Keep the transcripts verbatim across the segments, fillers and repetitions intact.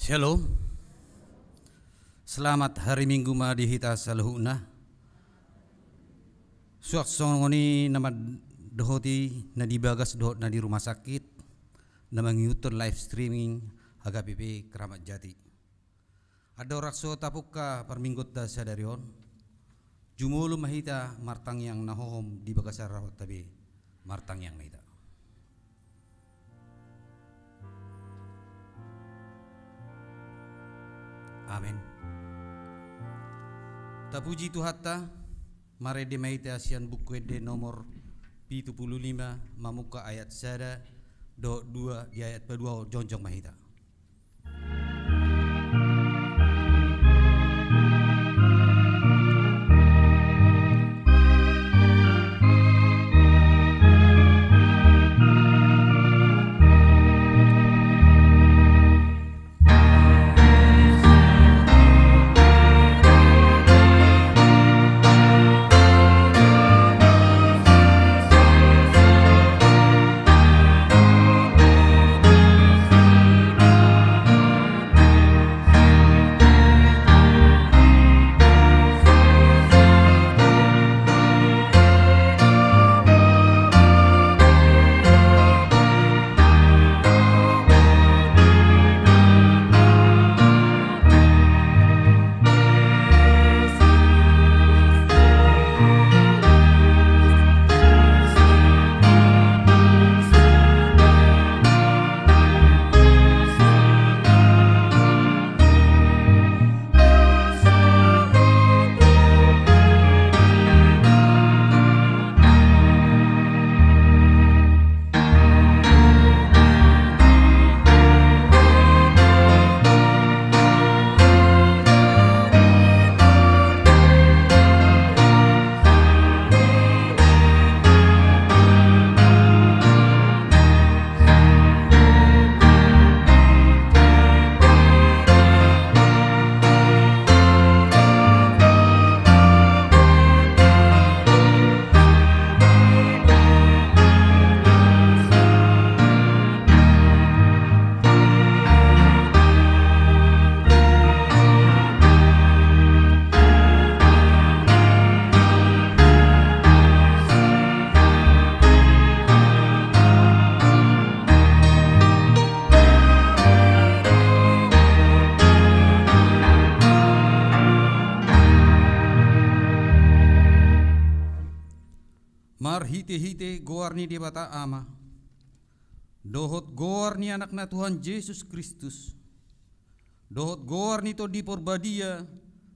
Halo. Selamat hari Minggu ma di hita saluhutna. Suang songon i na mandohoti na di bagas dohot na di rumah sakit, na mangihuthon live streaming H K P P Keramat Jati. Andorang so tapungka parmingguonta sadari on, jumolo ma hita martangiang na hohom di bagasan rohanta be, martangiang ma hita. Amen. Tapuji Tuhanta, marende ma hita sian Buku Ende nomor pitu pulu lima, mamungka ayat sada dohot dua, di ayat padua on jongjong ma hita. Marhitehite goar ni Debata Ama, dohot goar ni Anakna Tuhan Jesus Kristus, dohot goar ni Tondi Porbadia,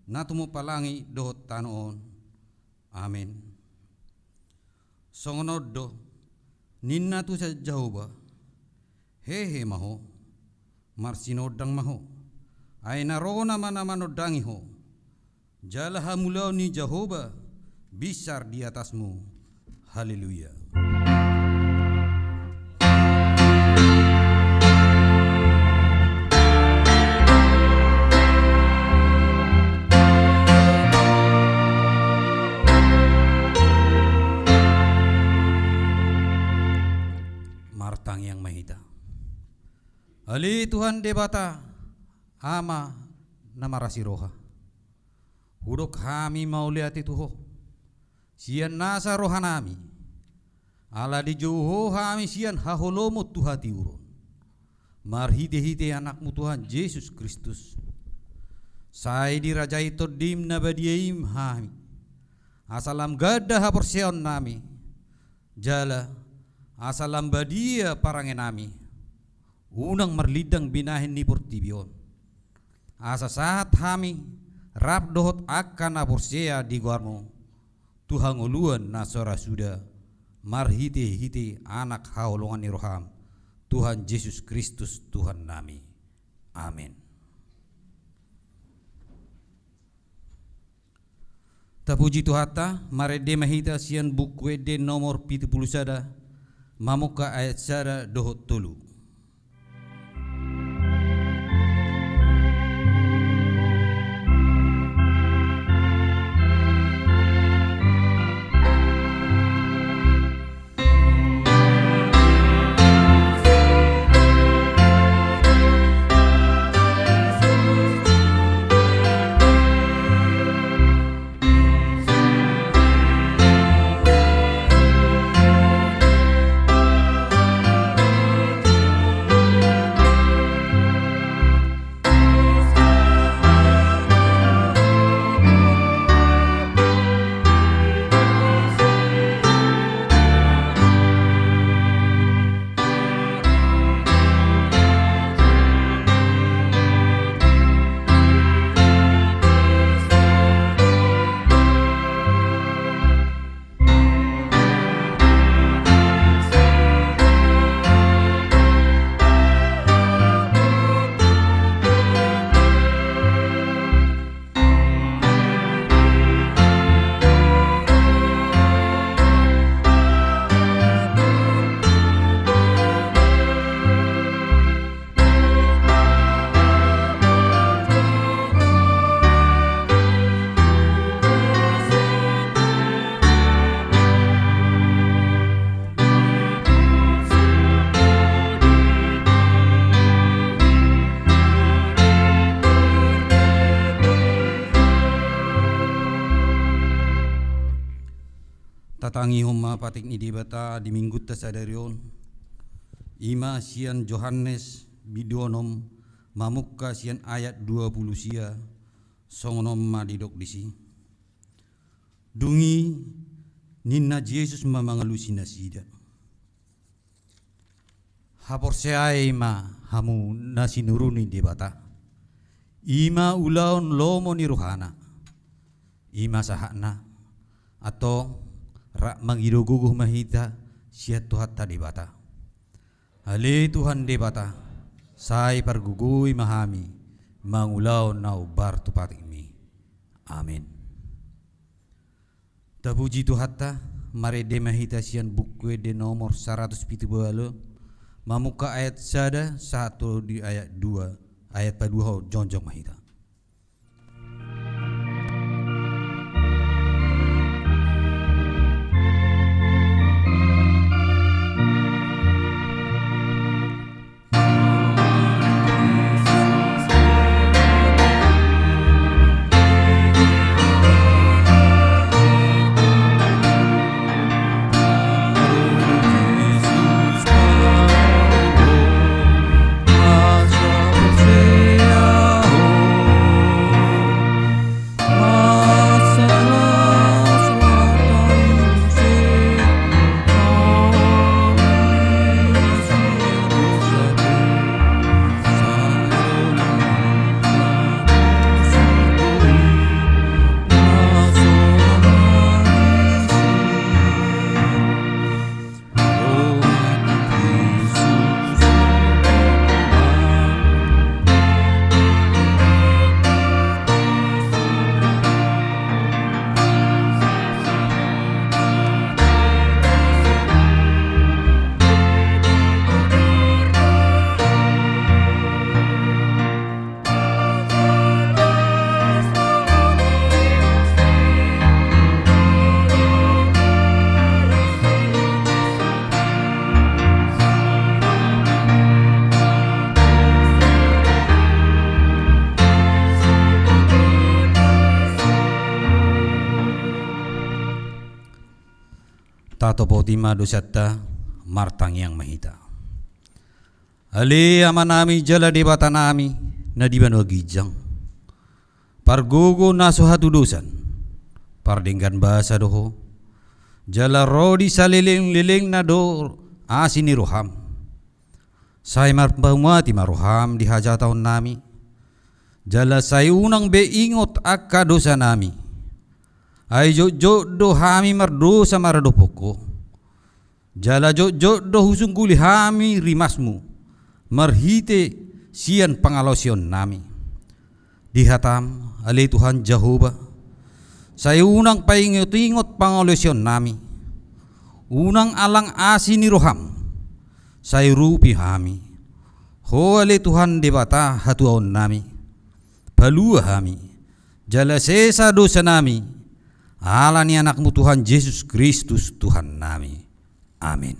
na tumompa langit dohot tano on. Amen. Songon on do ninna tu Jahowa: Hehe ma ho, marsinondang ma ho, ai na ro nama na manondangi ho. Jala hamulaon ni Jahowa binsar di atasmu. Haleluya. Martangiang ma hita. Ale Tuhan Debata, Ama na marasi roha, hudok hami mauliate tu Ho sian nasa rohanami, ala dijou Ho hami sian haholomon tu hatiuron, marhitehite Anakmu Tuhan Jesus Kristus. Sai dirajai Tondim na badia i ma hami, asa lam ganda haporseaonnami, jala asa lam badia parangenami, unang marlindang binahen ni portibi on, asa sahat hami rap dohot angka na porsea di goarMu tu hangoluan na so ra suda, marhitehite Anak haholongan ni rohaM, Tuhan Jesus Kristus Tuhannami. Amen. Tapuji Tuhanta, marende ma hita sian Buku Ende nomor pitu pulu sada, mamungka ayat sada dohot tolu. Tangihon ma patik ni Debata di Minggunta sadari on. I ma sian Johannes bindu onom, mamungka sian ayat dua pulu sia, songon on ma didok disi. Dung i ninna Jesus ma mangalusi nasida. Haporseai ma hamu na sinuru ni Debata. I ma ulaon lomo ni rohana. I ma sahatna. Antong rap mangido gogo ma hita sian Tuhanta Debata. Ale Tuhan Debata, sai pargogoi ma hami mangulahon na hombar tu patikmi. Amin. Tapuji Tuhanta, marende ma hita sian Buku Ende nomor saratus pitu pulu ualu, mamungka ayat sada sahat tu di ayat dua, ayat paduahon jongjong ma hita. Tatopoti ma dosanta, martangiang ma hita. Ale Amanami jala Debatanami na di banua ginjang, pargogo na so hatudosan, pardenggan basa do Ho, jala ro di salelenglelengna do asi ni roham. Sai marpamuati ma roham di hajatahonnami, jala sai unang be ingot angka dosanami. Ai jotjot do hami mardosa maradophon Ho. Jala jotjot do husungguli hami rimasmu, marhite sian pangalaosionnami. Di hatam, ale Tuhan Jahowa, sai unang paingotingot pangalaosionnami. Unang alang asi ni roham, sai urupi hami. Ho ale Tuhan Debata hatuaonnami, palua hami, jala sesa dosanami, ala ni Anakmu Tuhan Jesus Kristus Tuhannami. Amin.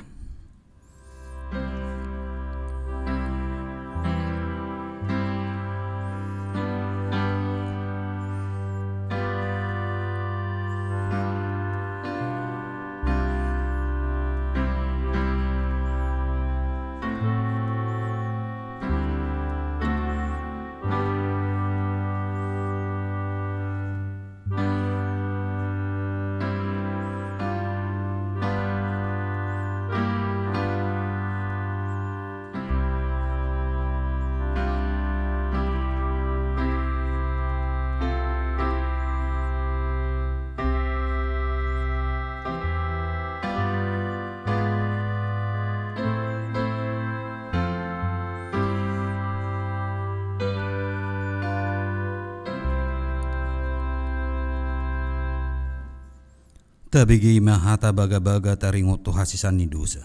Tabege ma hata bagabaga taringot tu hasesaan ni dosa.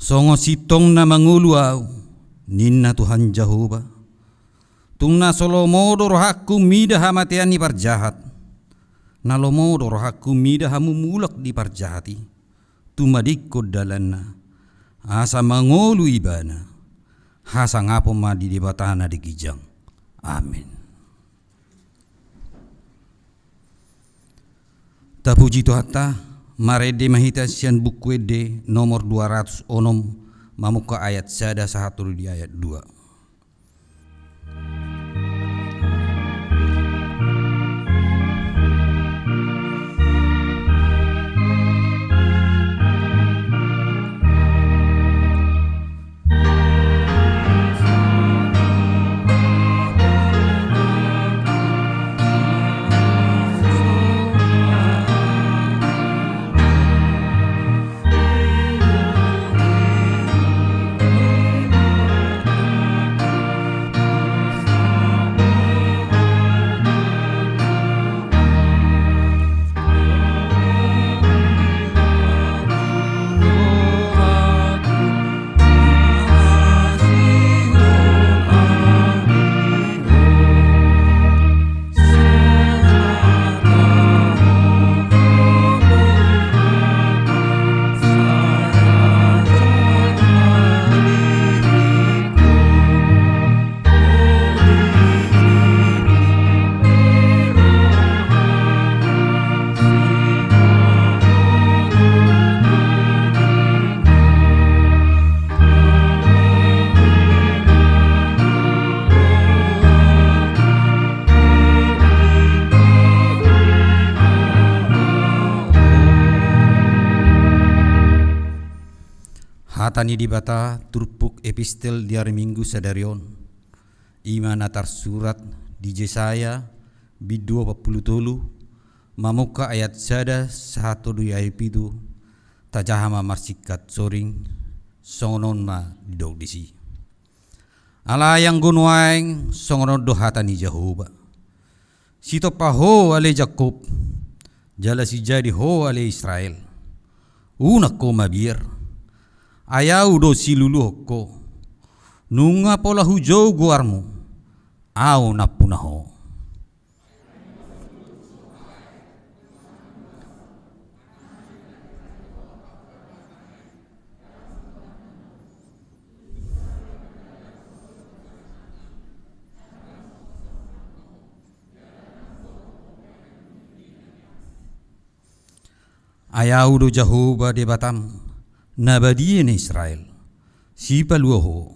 Songon sintong na mangolu ahu, ninna Tuhan Jahowa. Tung na so lomo do rohangku mida hamatean ni parjahat. Na lomo do rohangku mida hamu mulak di parjahat i. Tumadingkon dalanna, asa mangolu ibana. Hasangapon ma di Debata na di ginjang. Amin. Tapuji Tuhanta, Marende ma hita sian Buku Ende nomor dua ratus onom, mamungka ayat sada sahat tu di ayat dua. Hata ni Debata turpuk epistel di ari Minggu sadari on, i ma na tarsurat di Jesaya bindu opat pulu tolu, mamungka ayat sada sahat tu di ayat pitu. Tajaha ma marsingkat soring, songon on ma didok disi. Alai anggo nuaeng songon on do hata ni Jahowa: Sitompa ho ale Jakkob, jala sijadi ho ale Israel. Unang ho mabiar, ai Ahu do siluluhon ho. Nunga pola hujou goarmu, Ahu nampuna ho. Ai Ahu do Jahowa Debatam, na badia ni Israel, Sipalua ho.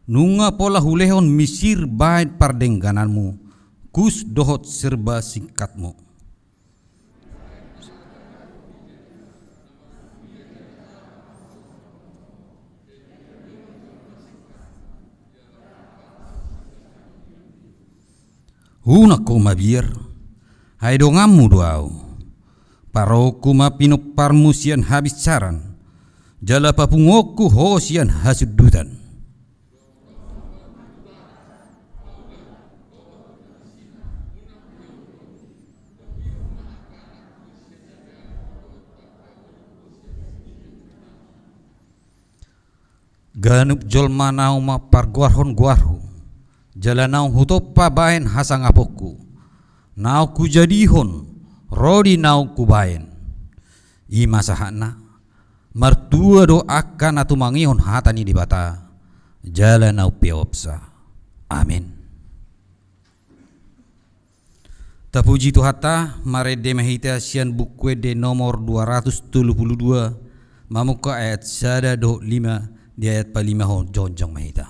Nunga pola hulehon Misir bahen pardenggananmu, Kus dohot serba singkatmu. Unang ho mabiar, ai donganmu do Ahu. Paroonku ma pinomparmu sian habinsaran, jala papunguonku ho sian hasundutan. Ganup jolma naung mampargoarhon goarhu, jala naung hutompa bahen hasangaponku, naung hujadihon ro di naung hubahen. I ma sahatna. Martua do angka na tumangihon hata ni Debata, jala na umpeopsa. Amen. Tapuji Tuhanta, marende ma hita sian Buku Ende nomor dua ratus tolu pulu dua, mamungka ayat sada dohot lima. Di ayat palimahon jongjong ma hita.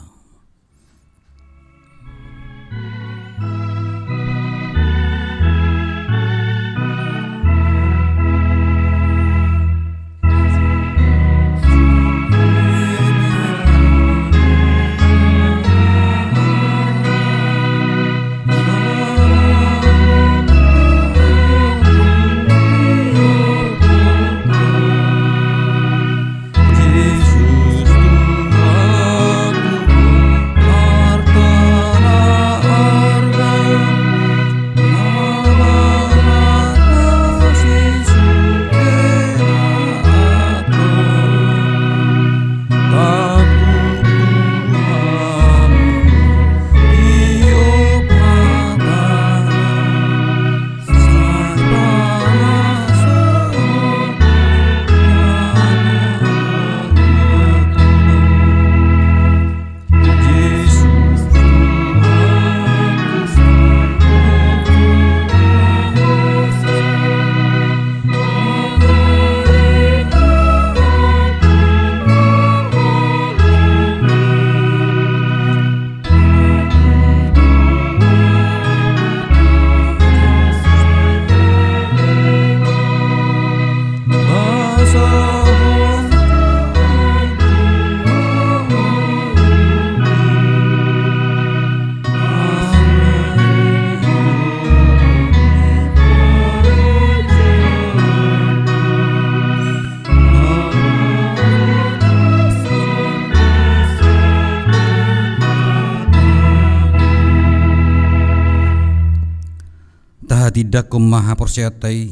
Tindanghon ma haporseaonta i,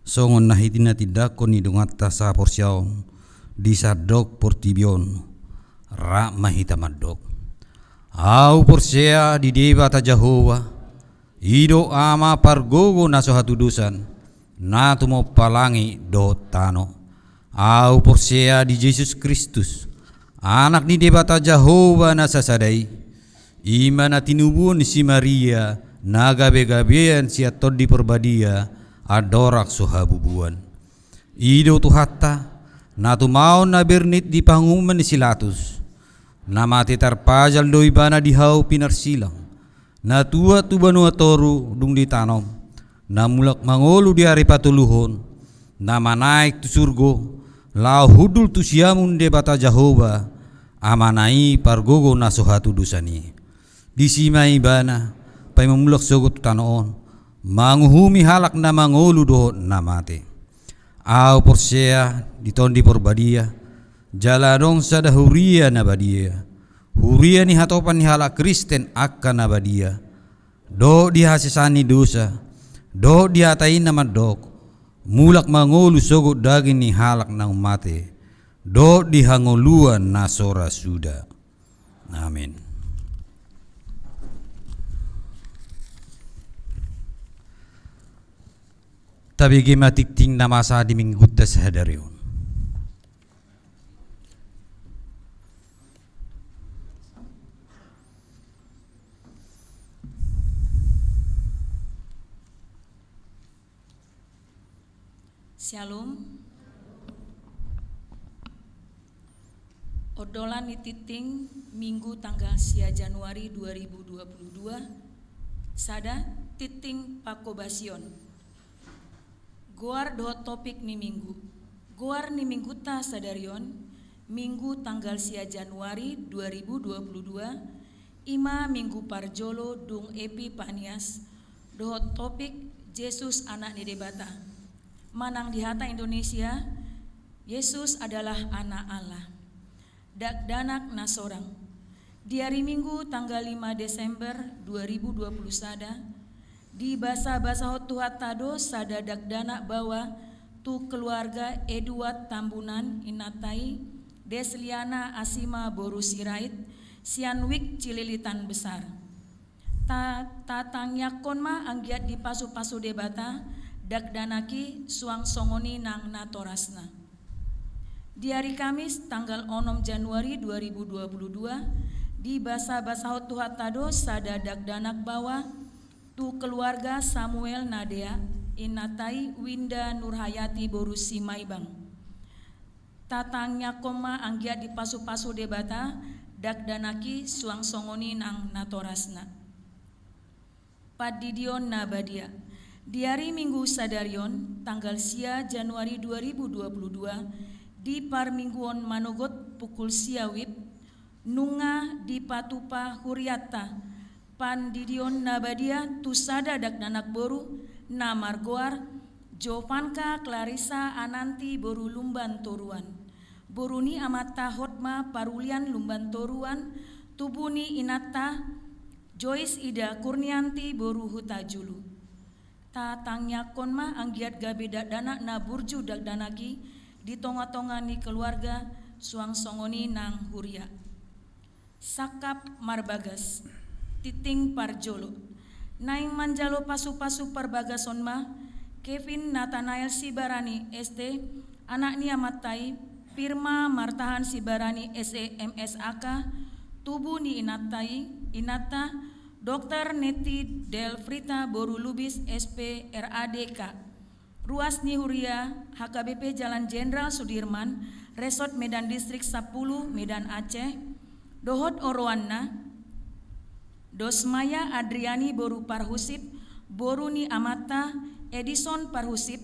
songon na hita na tindanghon ni donganta sahaporseaon di sandok portibi on, rap ma hita mandok. Ahu porsea di Debata Jahowa, i do Ama pargogo na so hatudosan, na tumompa langit dohot tano. Ahu porsea di Jesus Kristus, Anak ni Debata Jahowa na sasada i, i ma na tinubuhon ni si Maria, na gabegabean sian Tondi Porbadia, andorang so habubuan. I do Tuhanta, na tumaon na bernit di panguhuman ni si Latus, na mate tarpajal do ibana di hau pinarsilang, na tuat tu banua toru dung ditanom, na mulak mangolu di ari patoluhon, na manaek tu surgo, laho hundul tu siamun Debata Jahowa, Amana i pargogo na so hatudosan i. Disi ma ibana, paima mulak sogot tu tano on, manguhumi halak na mangolu dohot na mate. Ahu porsea di Tondi Porbadia, jala adong sada huria na badia, huria ni hatopan ni halak Kristen angka na badia, dohot di hasesaan ni dosa, dohot di hata i na mandok, mulak mangolu sogot daging ni halak naung mate, dohot di hangoluan na so ra suda. Amin. Tabege ma tingting na masa di Minggunta sadari on. Syalom. Ondolan ni tingting Minggu tanggal sia Januari dua ribu dua puluh dua, sada, tingting pangkobasion. Goar dohot topik ni Minggu. Goar ni Minggunta sadari on, Minggu tanggal sia Januari dua ribu dua puluh dua, i ma Minggu parjolo dung Epipanias, dohot topik Jesus Anak ni Debata. Manang di hata Indonesia, Yesus adalah Anak Allah. Dakdanak na sorang. Di ari Minggu tanggal lima Desember dua ribu dua puluh sada, dibasabasahon Tuhanta do sada dakdanak baoa tu keluarga Eduard Tambunan, inanta i Desliana Asima boru Sirait, sian Wijk Cililitan Besar. Ta-, tatangiangkon ma anggiat dipasupasu Debata dakdanak i suang songon i nang natorasna. Di ari Kamis tanggal onom Januari dua ribu dua puluh dua, dibasabasahon Tuhanta do sada dakdanak baoa tu keluarga Samuel Nadea, inanta i Winda Nurhayati boru Simaibang. Tatangiangkon ma anggiat dipasupasu Debata dakdanak i suang songon i nang natorasna. Pandidion na badia. Di ari Minggu sadari on, tanggal sia Januari dua ribu dua puluh dua, di parmingguon manogot pukul sia wib, nunga dipatupa hurianta pandidion na badia tu sada dakdanak boru na margoar Jovanka Clarissa Ananti boru Lumban Toruan. Boru ni amanta Hotma Parulian Lumban Toruan, tubu ni inanta Joyce Ida Kurnianti boru Hutajulu. Tatangiangkon ma anggiat gabe dakdanak na burju dakdanak i di tongatonga ni keluarga suang songon i nang huria. Sangkap marbagas. Tingting parjolo. Naeng manjalo pasupasu parbagason ma Kevin Nathanael Sibarani S T, anak ni amanta i Pirma Martahan Sibarani S E M S A K, tubu ni inanta i, inanta Doktor Neti Delfrita boru Lubis S P R A D K. Ruas ni huria H K B P Jalan Jenderal Sudirman, Resort Medan, Distrik sampulu, Medan Aceh, dohot oroanna, Dosmaya Adriani boru Parhusip, boru ni amanta Edison Parhusip,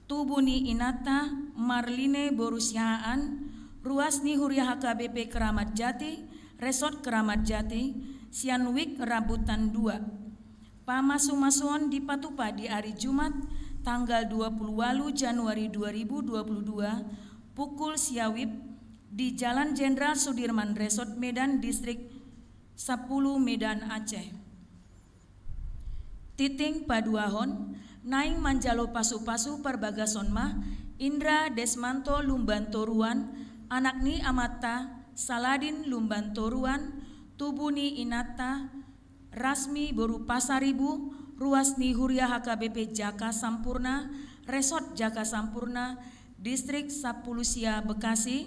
tubu ni inanta Marline boru Siahaan, ruas ni huria H K B P Keramat Jati, Resort Keramat Jati, sian Wijk Rambutan dua. Pamasumasuon dipatupa di ari Jumat, tanggal dua puluh ualu Januari dua ribu dua puluh dua, pukul sia wib, di Jalan Jenderal Sudirman, Resort Medan, Distrik sampulu, Medan Aceh. Tingting paduahon, naeng manjalo pasupasu parbagason ma Indra Desmanto Lumban Toruan, anak ni amanta Saladin Lumban Toruan, tubu ni inanta Rasmi boru Pasaribu, ruas ni huria H K B P Jaka Sampurna, Resort Jaka Sampurna, Distrik Sampulu Sia Bekasi,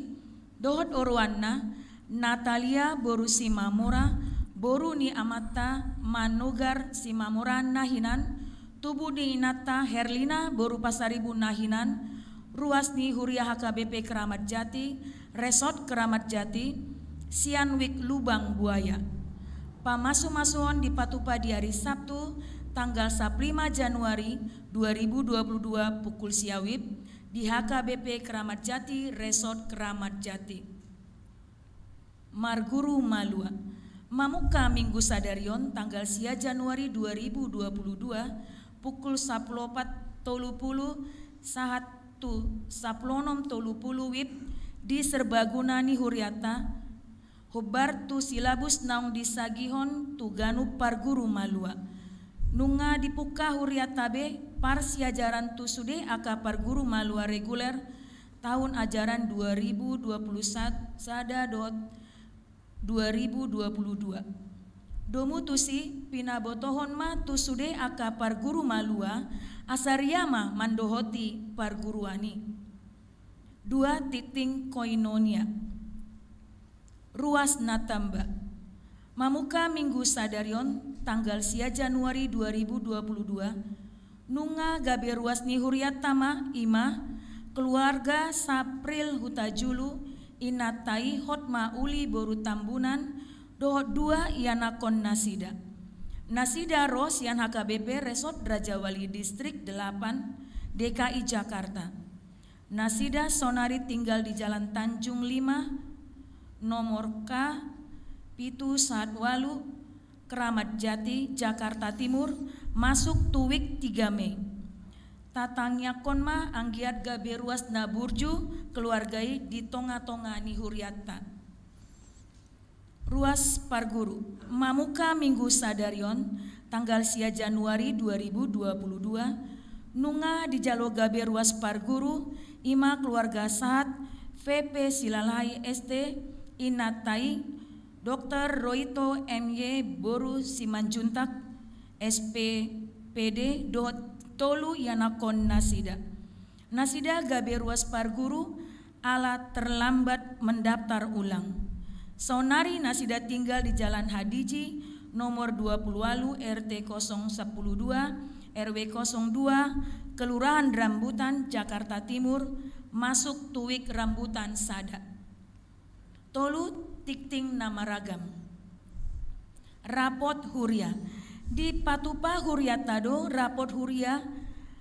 dohot oroanna, Natalia boru Simamora, boru ni amanta Manogar Simamora na hinan, tubu ni inanta Herlina boru Pasaribu na hinan, ruas ni huria H K B P Keramat Jati, Resort Keramat Jati, sian wijk Lubang Buaya. Pamasumasuon dipatupa di ari Sabtu, tanggal sampulu lima Januari dua ribu dua puluh dua, pukul sia WIB, di H K B P Keramat Jati, Resort Keramat Jati. Marguru malua. Mamungka Minggu sadari on, tanggal sia Januari dua ribu dua puluh dua, pukul sampulu opat tolu pulu sahat tu sampulu onom tolu pulu WIB, di serbaguna ni hurianta, hombar tu silabus naung disagihon tu ganup parguru malua. Nunga dipungka hurianta be parsiajaran tu sude angka parguru malua reguler, tahun ajaran dua ribu dua puluh sada dohot dua ribu dua puluh dua. Domu tusi, pinabotohon ma tu sude angka parguru malua, asa ria ma mandohoti parguruan i. Dua, tingting koinonia. Ruas na tamba. Mamungka Minggu sadari on, tanggal sia Januari dua ribu dua puluh dua, nunga gabe ruas ni hurianta ma, i ma, keluarga Sapril Hutajulu, inanta i Hotma Uli boru Tambunan, dohot dua ianakhon nasida. Nasida ro sian H K B P Resort Rajawali Distrik delapan, D K I Jakarta. Nasida saonari tinggal di Jalan Tanjung lima, nomor K pitu sahat ualu, Keramat Jati, Jakarta Timur, masuk tu wijk tiga Mei. Tatangiangkon ma anggiat gabe ruas na burju keluarga i di tongatonga ni hurianta. Ruas parguru. Mamungka Minggu sadari on, tanggal sia Januari dua ribu dua puluh dua, nunga dijalo gabe ruas parguru, i ma keluarga sahat V P Silalahi S T, inanta i Doktor Roito M Y boru Simanjuntak, S P P D, dohot tolu ianakhon nasida. Nasida gabe ruas parguru ala terlambat mendaftar ulang. Saonari nasida tinggal di Jalan Hadiji, nomor dua puluh ualu, R T kosong sampulu dua, R W kosong dua, Kelurahan Rambutan, Jakarta Timur, masuk tu wijk Rambutan sada. Tolu, tingting na maragam. Rapot huria. Dipatupa hurianta do rapot huria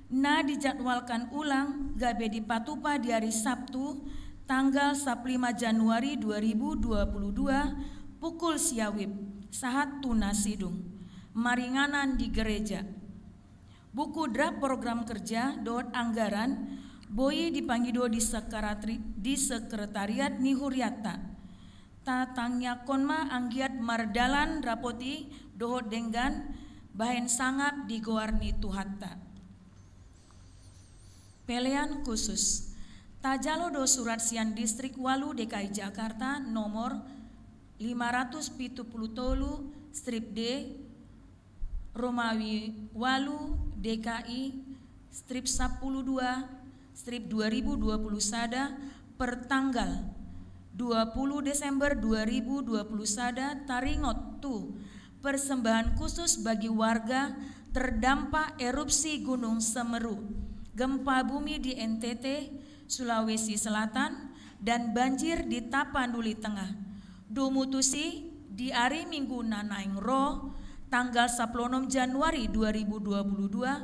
na dijadwalkan ulang gabe dipatupa di ari Sabtu, tanggal sampulu lima Januari dua ribu dua puluh dua, pukul sia WIB, sahat tu na sidung. Maringanan di gereja. Buku draft program kerja dohot anggaran boi dipangido di sekretari-, di sekretariat ni hurianta. Tatangiangkon ma anggiat mardalan rapot i dohot denggan bahen sangap di goar ni Tuhanta. Pelean khusus. Tajalo do surat sian Distrik ualu D K I Jakarta nomor lima ratus pitu pulu tolu strip D, Romawi ualu D K I, strip sampulu dua, strip dua ribu dua puluh sada, per tanggal dua puluh Desember dua ribu dua puluh sada, taringot tu persembahan khusus bagi warga terdampak erupsi Gunung Semeru, gempa bumi di N T T, Sulawesi Selatan, dan banjir di Tapanuli Tengah. Domu tusi, di ari Minggu na naeng ro, tanggal sampulu onom Januari dua ribu dua puluh dua,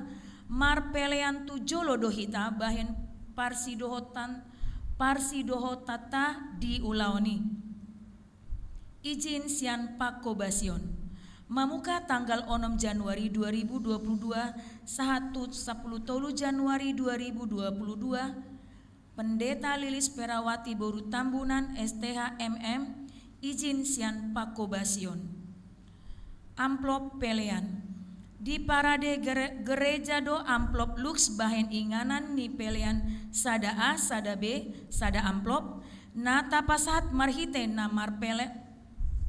marpelean tu jolo do hita bahen parsidohotan, parsidohotanta di ulaon i. Ijin sian pangkobasion. Mamungka tanggal onom Januari dua ribu dua puluh dua, sahat tu sampulu tolu Januari dua ribu dua puluh dua, Pendeta Lilis Perawati boru Tambunan, S T H M M, ijin sian pangkobasion. Amplop pelean. Di parade gere-, gereja do amplop lux bahen inganan ni pelean sada A, sada B, sada amplop, na tapasahat marhite na marpele-,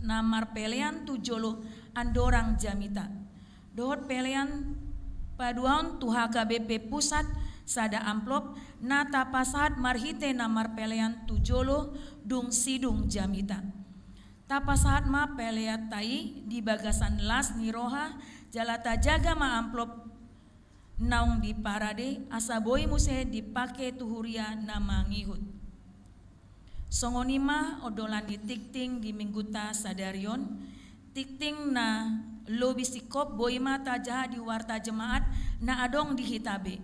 na marpelean tu jolo andorang jamita. Dohot pelean paduahon tu H K B P Pusat sada amplop, na tapasahat marhite na marpelean tu jolo dung sidung jamita. Tapasahat ma peleanta i di bagasan las ni roha, jala tajaga ma amplop naung di parade, asa boi muse dipake tu huria na mangihut. Songon i ma ondolan ni tingting di minggunta sadari on, tingting na lobi singkop boi ma tajaha di warta jemaat na adong di hita be.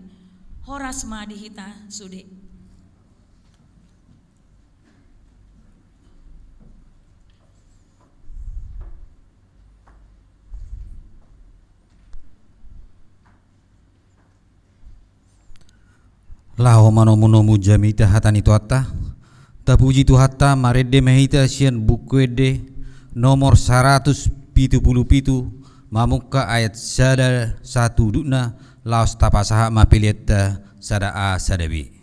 Horas ma di hita sude. Laho manomunomu jamita hata ni Tuhanta. Tapuji Tuhanta, marende ma hita sian Buku Ende nomor saratus pitu pulu pitu, mamungka ayat sada sahat tu udutna, laos tapasahat ma peleanta sada A, sada B.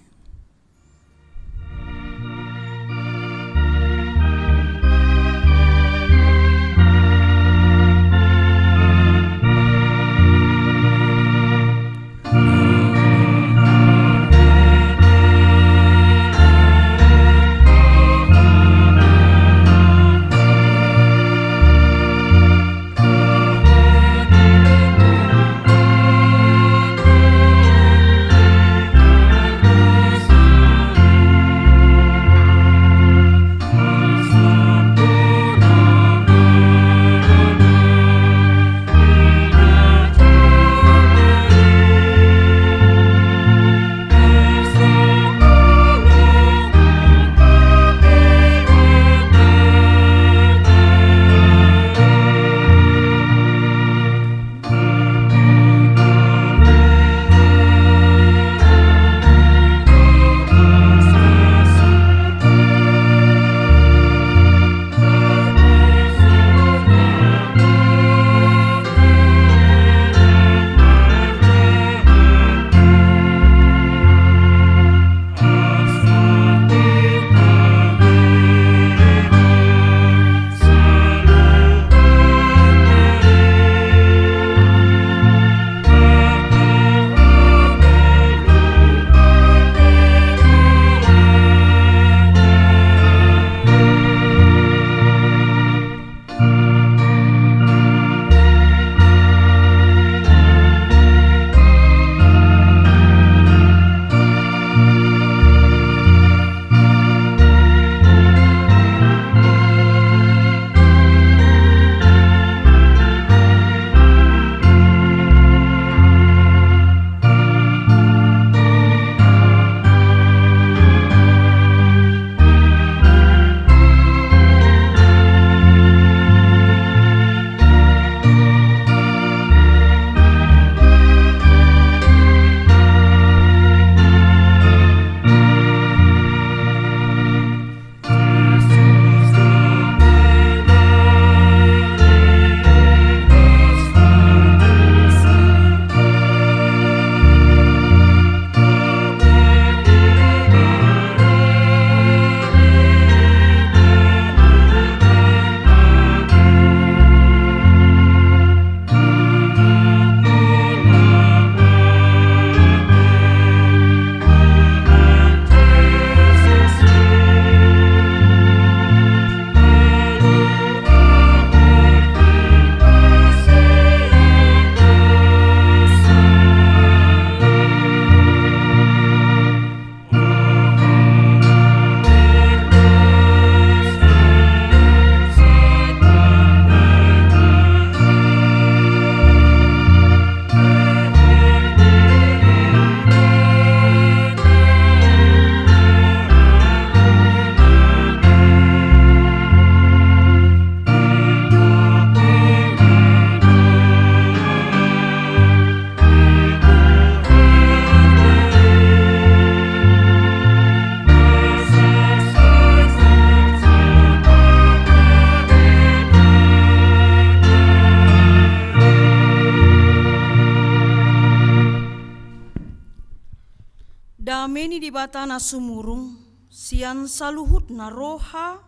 Debata na sumurung sian saluhutna roha,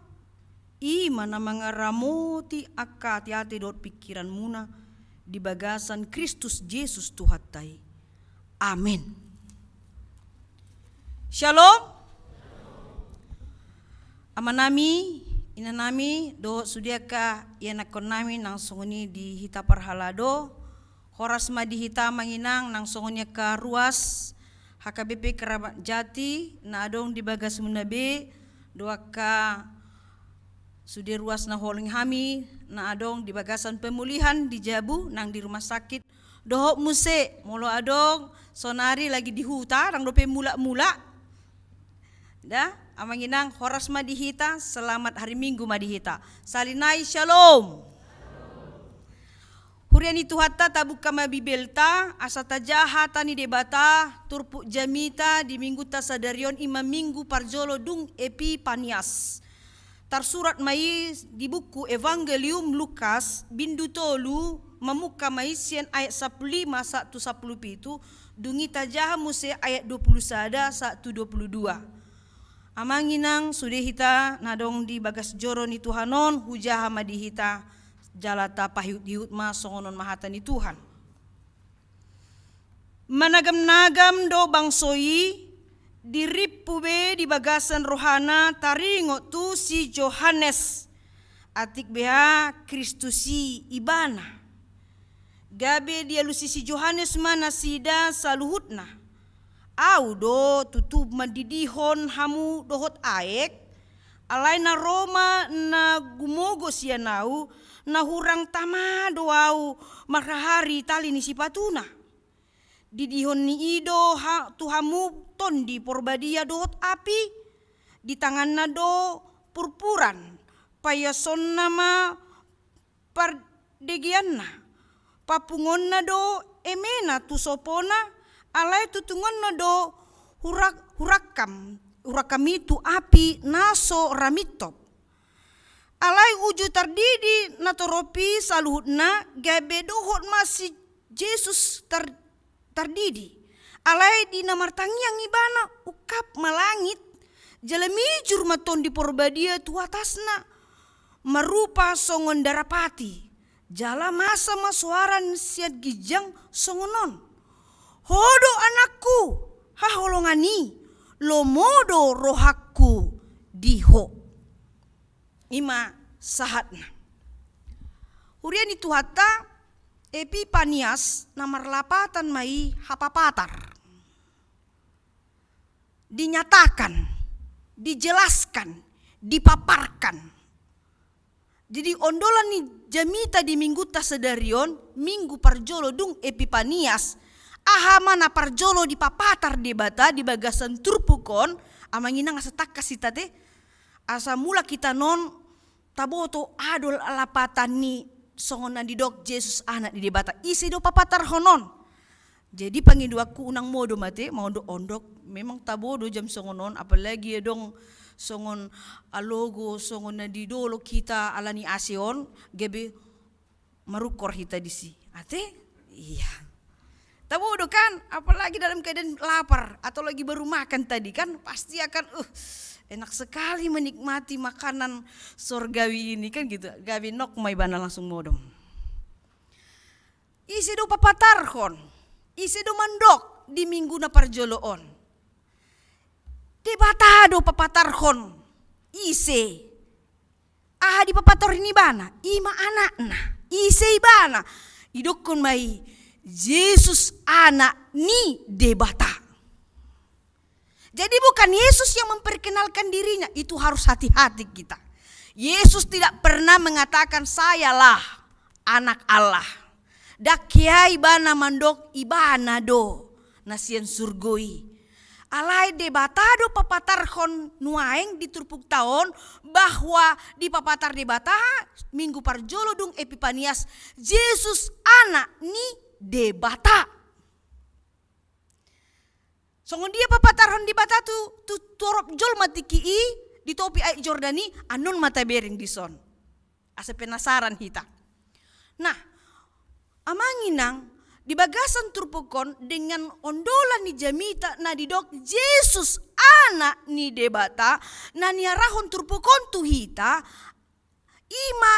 i ma na mangaramoti angka ateate dohot pingkiranmuna di bagasan Kristus Jesus Tuhanta i. Amen. Shalom. Amanami, inanami, dohot sude angka ianakkonnami nang songon i di hita parhalado, horas ma di hita amang inang nang songon i angka ruas H K B P Keramat Jati na adong di bagasmuna be, dohot angka sude ruas na huoloi hami na adong di bagasan pemulihan di jabu nang di rumah sakit, dohot muse molo adong saonari lagi di huta, ndang dope mulak-mulak. Da, amang inang, horas ma di hita, selamat hari Minggu ma di hita. Sahali nai, shalom. Huria ni Tuhanta, tabungka ma Bibelta asa tajaha hata ni Debata, turpuk jamita di Minggunta sadari on, i ma Minggu parjolo dung Epipanias. Tarsurat ma i di buku Evangelium Lukas, bindu tolu, mamungka ma i sian ayat sampulu lima sahat tu sampulu pitu, dung i tajaha muse ayat dua pulu sada sahat tu dua pulu dua. Amang inang, sude hita na adong di bagas joro ni Tuhan on, hujaha ma di hita, jala tapaihut-ihut ma, songon on ma hata ni Tuhan. Managam-nagam do bangso i, dirimpu be di bagasan rohana taringot tu si Johannes, atik beha Kristus i ibana. Gabe dialusi si Johannes ma nasida saluhutna. Ahu do tutu mandidihon hamu dohot aek, alai na ro ma na gumogo sian ahu, na hurang tama do ahu marhahari tali ni sipatuna. Didihon ni i do ha, tu hamu Tondi Porbadia dohot api, di tanganna do purpuran, paiasonna ma pardegeanna, papungonna do emena tu sopona, alai tutungonna do hurak-, hurangkam, hurangkam i tu api na so ra mintop. Alai uju tardidi natorop i saluhutna, gabe dohot ma si Jesus tar-, tardidi. Alai di na martangiang ibana, ungkap ma langit, jala mijur ma Tondi Porbadia tu atasna, marupa songon darapati, jala masa ma soara sian ginjang songon on: Ho do Anakku haholongan i, lomo do rohangku di Ho. I ma sahatna. Huria ni Tuhanta, Epipanias na marlapatan ma i hapapatar. Dinyatakan, dijelaskan, dipaparkan. Jadi, ondolan ni jamita di Minggunta sadari on, Minggu parjolo dung Epipanias, aha ma na parjolo dipapatar Debata di bagasan turpuk on, amang inang, asa tangkas hita te, asa mulak hita non taboto adong lapatan ni songon na didok Jesus Anak ni Debata. Ise do papatarhon on? Jadi pangidoanku unang modom ate, maondok-ondok. Memang tabo do jam songon on, apalagi adong songon alogo, songon na di dolok hita ala ni A C on, gabe marungkor hita disi. Ate? Iya. Tabo do kan, apalagi dalam keadaan lapar atau lagi baru makan tadi kan, pasti akan, uh, enak sekali menikmati makanan sorgawi ini kan gitu. Gabe nok ma ibana langsung modom. Ise do papatarhon? Ise do mandok di minggu na parjolo on? Debata do papatarhon. Ise? Aha dipapatarhon ibana? I ma Anakna. Ise ibana? Didokkon ma i Jesus Anak ni Debata. Jadi bukan Yesus yang memperkenalkan dirinya, itu harus hati-hati kita. Yesus tidak pernah mengatakan, "Sayalah Anak Allah." Ndang hea ibana mandok ibana do na sian surgo i. Alai Debata do papatarhon nuaeng di turpukta on, bahwa dipapatar Debata, minggu parjolo dung Epipanias, Jesus Anak ni Debata. Songon dia papatarhon Debata tu, tu torop jolma tingki i, di topi Aek Jordan i, annon ma tabereng dison. Asa penasaran hita. Nah, amang inang, Di bagasan turpuk on dengan ondolan ni jamita na didok Jesus Anak ni Debata, na niarahon turpuk on tu hita, i ma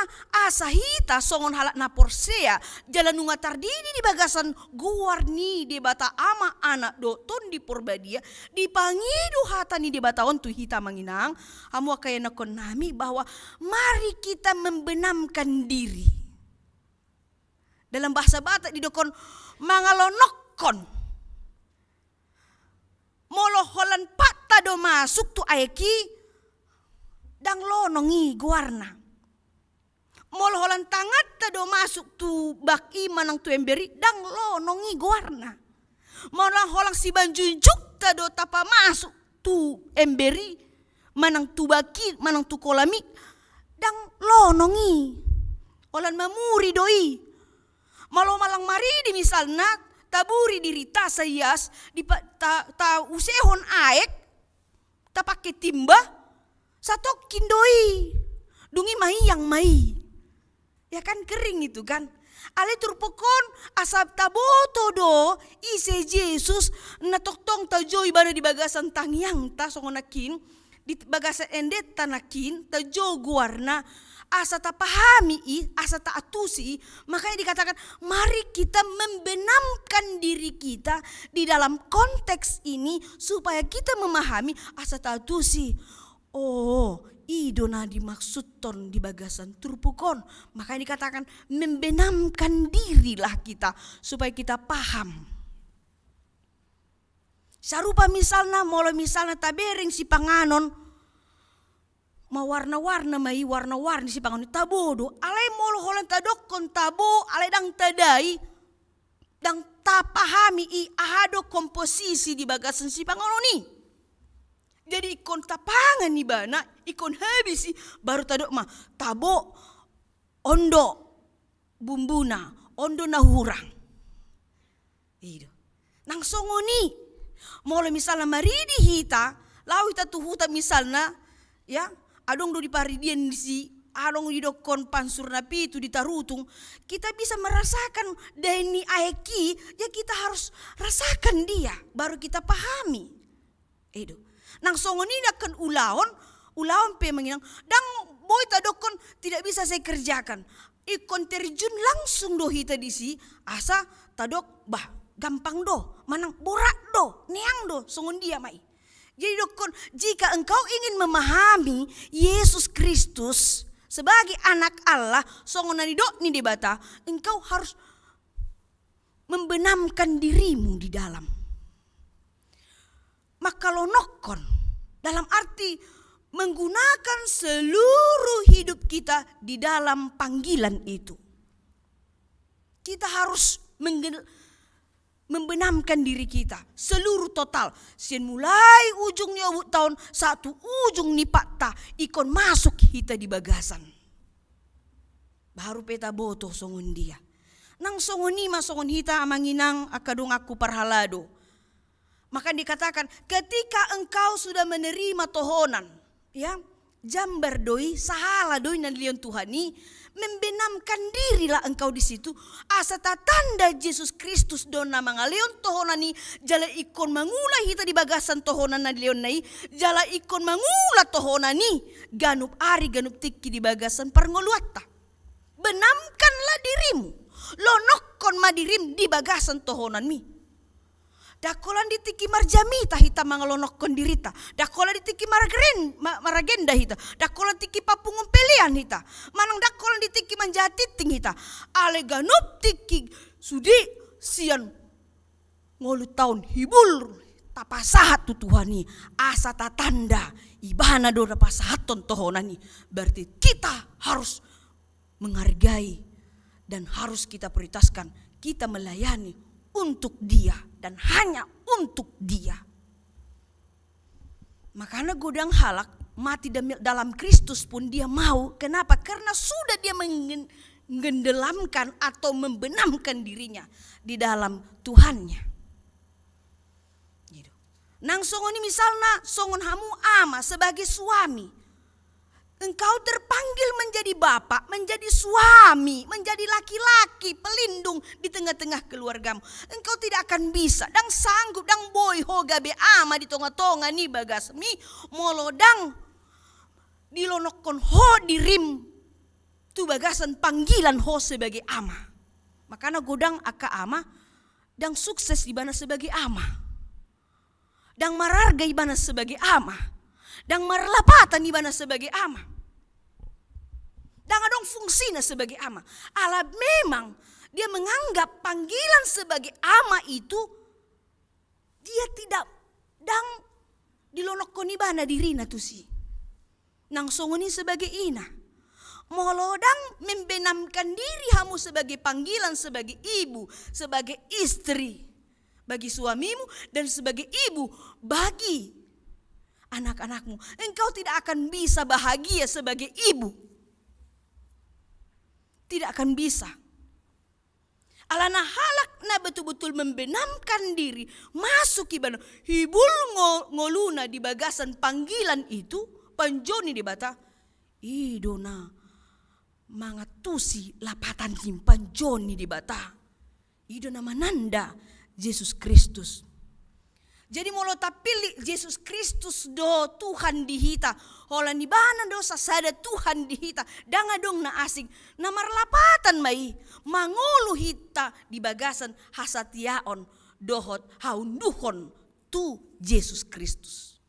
asa hita songon halak na porsea, jala nunga tardidi di bagasan goar ni Debata Ama, Anak dohot Tondi Porbadia, dipangido hata ni Debata on tu hita, amang inang, hamu angka ianakkon nami, bahwa mari kita membenamkan diri. Dalam bahasa Batak didokkon mangalonokkon. Molo holan patta do masuk tu aek i, ndang lonong i goarna. Molo holan tanganta do masuk tu bak i manang tu ember i, ndang lonong i goarna. Molo holan simanjujungta do tapamasuk tu ember i, manang tu bak i, manang tu kolam i, ndang lonong i. Holan mamuri do i. Molo manang maridi misalna, taburi dirita saias, dipa-, ta-, tausehon aek, tapake timba, satongkin do i. Dung i maiang ma i. Ya kan, kering itu kan. Alai turpuk on asa taboto do ise Jesus na tongtong tajou ibana di bagasan tangiangta songon nangkin, di bagasan endenta nangkin, tajou goarna, asa tapahami i, asa taantusi i. Makanya dikatakan, mari kita membenamkan diri kita di dalam konteks ini supaya kita memahami, asa taantusi. Oh, i do na dimaksuthon di bagasan turpuk on. Makanya dikatakan, membenamkan dirilah kita, supaya kita paham. Sarupa misalna, molo misalna tabereng sipanganon, mawarna-warna ma i, warna-warni sipanganon i, tabo do. Alai molo holan tadokkon tabo, alai ndang tadai, ndang tapahami i aha do komposisi di bagasan sipanganon i. Jadi ingkon tapangan ibana, ingkon habis i, baru tadok ma, tabo, on do bumbuna, on do na hurang. I do. Nang songon i, molo misalna maridi hita, laho hita tu huta misalna, ya, adong do di paridian disi, adong didokkon pansur na pitu di Tarutung, kita bisa merasakan daen ni aek i, ya kita harus rasakan dia, baru kita pahami. I do. Nang songon i nangkin ulaon, ulaon pe, amang inang, ndang boi tadokkon tidak bisa saya kerjakan. Ingkon terjun langsung do hita disi, asa tadok, bah, gampang do, manang borat do, neang do, songon dia ma i. Jadi dokkon, jika engkau ingin memahami Yesus Kristus sebagai Anak Allah, songon na nidok ni Debata, engkau harus membenamkan dirimu di dalam. Mangkalonokkon, dalam arti menggunakan seluruh hidup kita di dalam panggilan itu. Kita harus menggel-, membenamkan diri kita seluruh total. Sian mulai ujung ni obukta on sahat tu ujung ni patta, ingkon masuk hita di bagasan. Baru pe taboto songon dia. Nang songon i ma songon hita, amang inang, angka donganku parhalado. Maka dikatakan, ketika engkau sudah menerima tohonan, ya, jambar do i, sahala do i na nilehon Tuhan i, membenamkan dirilah engkau di situ, asa tatanda Jesus Kristus do na mangalehon tohonan i, jala ingkon mangula hita di bagasan tohonan na nilehonna i, jala ingkon mangula tohonan i ganup ari, ganup tingki di bagasan parngoluanta. Benamkanlah dirimu, lonokkon ma dirim di bagasan tohonanmi. Ndang holan di tingki marjamita hita mangalonokkon dirita, ndang holan di tingki maragren-, ma-, maragenda hita, ndang holan tingki papungu pelean hita, manang ndang holan di tingki manjaha tingting hita, alai ganup tingki sude sian ngolunta on hibul tapasahat tu Tuhan i, asa tatanda ibana do na pasahathon tohonan i. Berarti kita harus menghargai dan harus kita prioritaskan, kita melayani untuk Dia dan hanya untuk Dia. Makana godang halak mati dam-, dalam Kristus pun dia mau. Kenapa? Karena sudah dia menggen-, menggendelamkan atau membenamkan dirinya di dalam Tuhannya. Gitu. Nang songon i misalna, songon hamu ama sebagai suami. Engkau terpanggil menjadi bapak, menjadi suami, menjadi laki-laki pelindung di tengah-tengah keluargamu. Engkau tidak akan bisa, ndang sanggup, ndang boi ho gabe ama di tonga-tonga ni bagasmi, molo ndang dilonokkon ho dirim tu bagasan panggilan ho sebagai ama. Makana godang angka ama, ndang sukses ibana sebagai ama. Ndang mararga ibana sebagai ama. Ndang marlapatan ibana sebagai ama. Ndang adong fungsina sebagai ama. Ala memang dia menganggap panggilan sebagai ama itu, dia tidak, ndang dilonokkon ibana dirina tusi. Nang songon i sebagai ina. Molo ndang membenamkan diri hamu sebagai panggilan sebagai ibu, sebagai istri bagi suamimu, dan sebagai ibu bagi anak-anakmu, engkau tidak akan bisa bahagia sebagai ibu. Tidak akan bisa. Alana halak na betul-betul membenamkan diri, masuk ibana, hibul ngo-, ngoluna di bagasan panggilan itu, panjoni Debata, i do na mangantusi lapatan ni panjoni Debata. I do na mananda Jesus Kristus. Jadi molo tapillit Jesus Kristus do Tuhan di hita, holan ibana do sasada Tuhan di hita, ndang adong na asing, na marlapatan ma i mangolu hita di bagasan hasatiaon dohot haunduhon tu Jesus Kristus.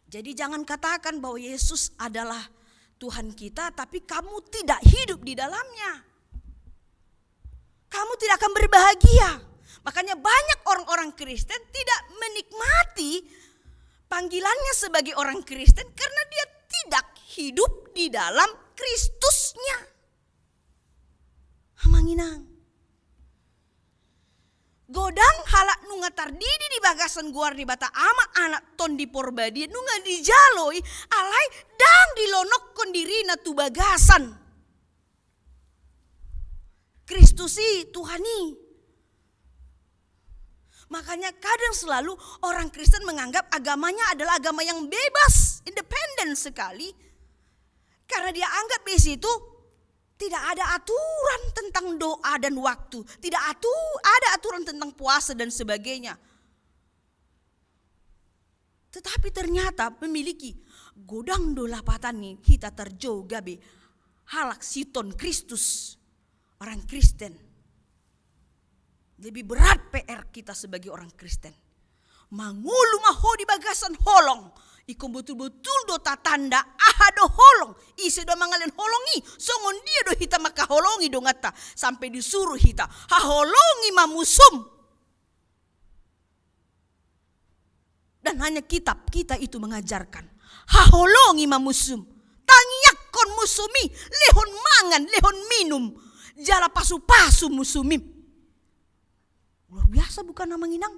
Jadi jangan katakan bahwa Yesus adalah Tuhan kita, tapi kamu tidak hidup di dalamnya. Kamu tidak akan berbahagia. Makanya banyak orang-orang Kristen tidak menikmati panggilannya sebagai orang Kristen karena dia tidak hidup di dalam Kristusnya. Amang inang. Godang halak nunga tardidi di bagasan goar ni Debata Ama, Anak, Tondi Porbadia, nunga dijaloi, alai ndang dilonokkon dirina tu bagasan Kristus i, Tuhan i. Makanya kadang selalu orang Kristen menganggap agamanya adalah agama yang bebas, independen sekali. Karena dia anggap di situ tidak ada aturan tentang doa dan waktu, tidak atu-, ada aturan tentang puasa dan sebagainya. Tetapi ternyata memiliki godang do lapatan ni hita tarjou gabe halak siton Kristus, orang Kristen. Lebih berat P R kita sebagai orang Kristen. Mangolu ma ho di bagasan holong. Ingkon botul-botul do tatanda aha do holong. Ise do mangalean holong i, songon dia do hita mangkaholongi donganta, sampe disuru hita, haholongi ma musum. Dan hanya kitab kita itu mengajarkan. Haholongi ma musum. Tangiangkon musum i, lehon mangan, lehon minum. Jala pasu-pasu musum i. Luar biasa bukan, Amang Inang?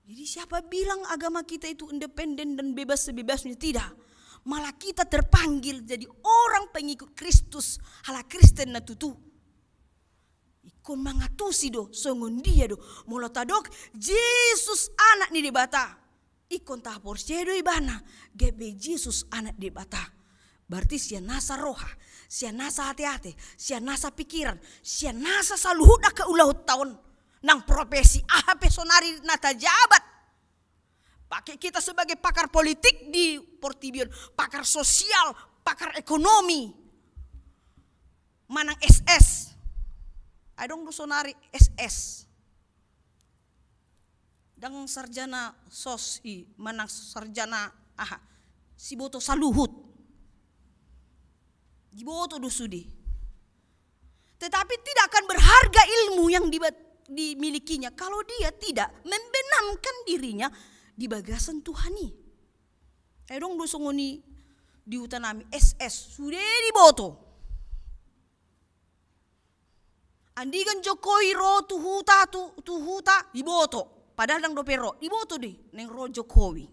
Jadi siapa bilang agama kita itu independen dan bebas sebebasnya? Tidak. Malah kita terpanggil jadi orang pengikut Kristus, halak Kristen na tutu. Ingkon mangantusi do, songon dia do. Molo tadok Jesus Anak ni Debata, ingkon taporsea do ibana gabe Jesus Anak Debata. Berarti sian nasa roha, sian nasa ate-ate, sian nasa pikiran, sian nasa saluhut angka ulaonta on, nang profesi aha pe sonari na tajabat. Pakai kita sebagai pakar politik di portibi on, pakar sosial, pakar ekonomi. Manang S S. Adong do sonari S S. Ndang sarjana sos i, manang sarjana aha. Siboto saluhut. Diboto do sude. Tetapi tidak akan berharga ilmu yang diba-, dimilikinya kalau dia tidak membenamkan dirinya di bagasan Tuhan i. Adong do songon i di huta nami, S S, sude diboto. Andigan Jokowi ro tu huta, tu, tu huta, diboto. Padahal ndang dope ro, diboto do i, naeng ro Jokowi.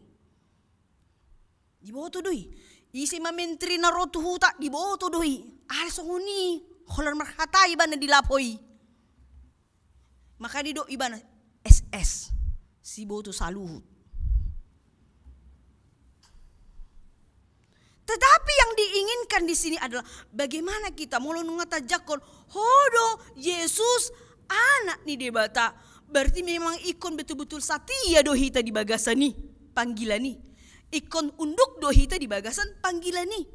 Diboto do i. Ise ma menteri na ro tu huta, diboto do i. Alai songon i, holan marhata ibana di lapo i. Maka didok ibana S S, siboto saluhut. Tetapi yang diinginkan di sini adalah bagaimana kita, molo nunga tajangkon, ho do Yesus, Anak ni Debata, berarti memang ingkon betul-betul satia do hita di bagasan i, panggilan i. Ingkon unduk do hita di bagasan panggilan i.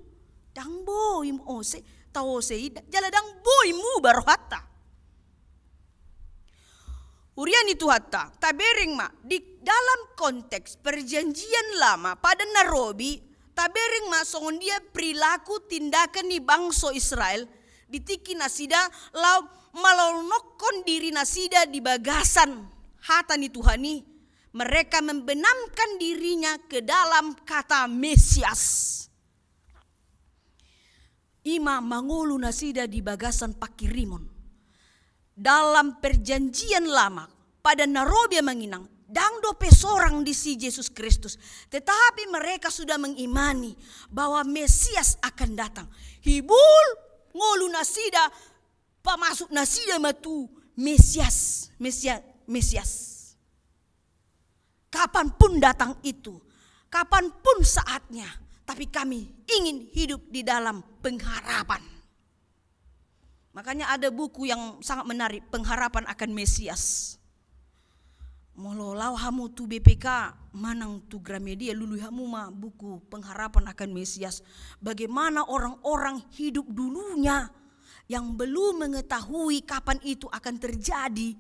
Ndang boi muse, taosei, jala ndang boi muba rohanta. Huria ni Tuhanta, tabereng ma di dalam konteks Perjanjian Lama, Padan na Robi, tabereng ma songon dia perilaku tindakan ni bangso Israel di tingki nasida laho malonokkon diri nasida di bagasan hata ni Tuhan i, mereka membenamkan dirinya ke dalam kata Mesias. I ma mangolu nasida di bagasan pangkirimon. Dalam Perjanjian Lama, Padan na Robi, amang inang, ndang dope sorang disi Jesus Kristus, tetapi mereka sudah mengimani bahwa Mesias akan datang. Hibul ngolu nasida, pamasuk nasida ma tu Mesias, Mesia-, Mesias. Kapanpun datang itu, kapanpun saatnya, tapi kami ingin hidup di dalam pengharapan. Makanya ada buku yang sangat menarik, Pengharapan Akan Mesias. Molo laho hamu tu B P K manang tu Gramedia, lului hamu ma buku Pengharapan Akan Mesias. Bagaimana orang-orang hidup dulunya yang belum mengetahui kapan itu akan terjadi,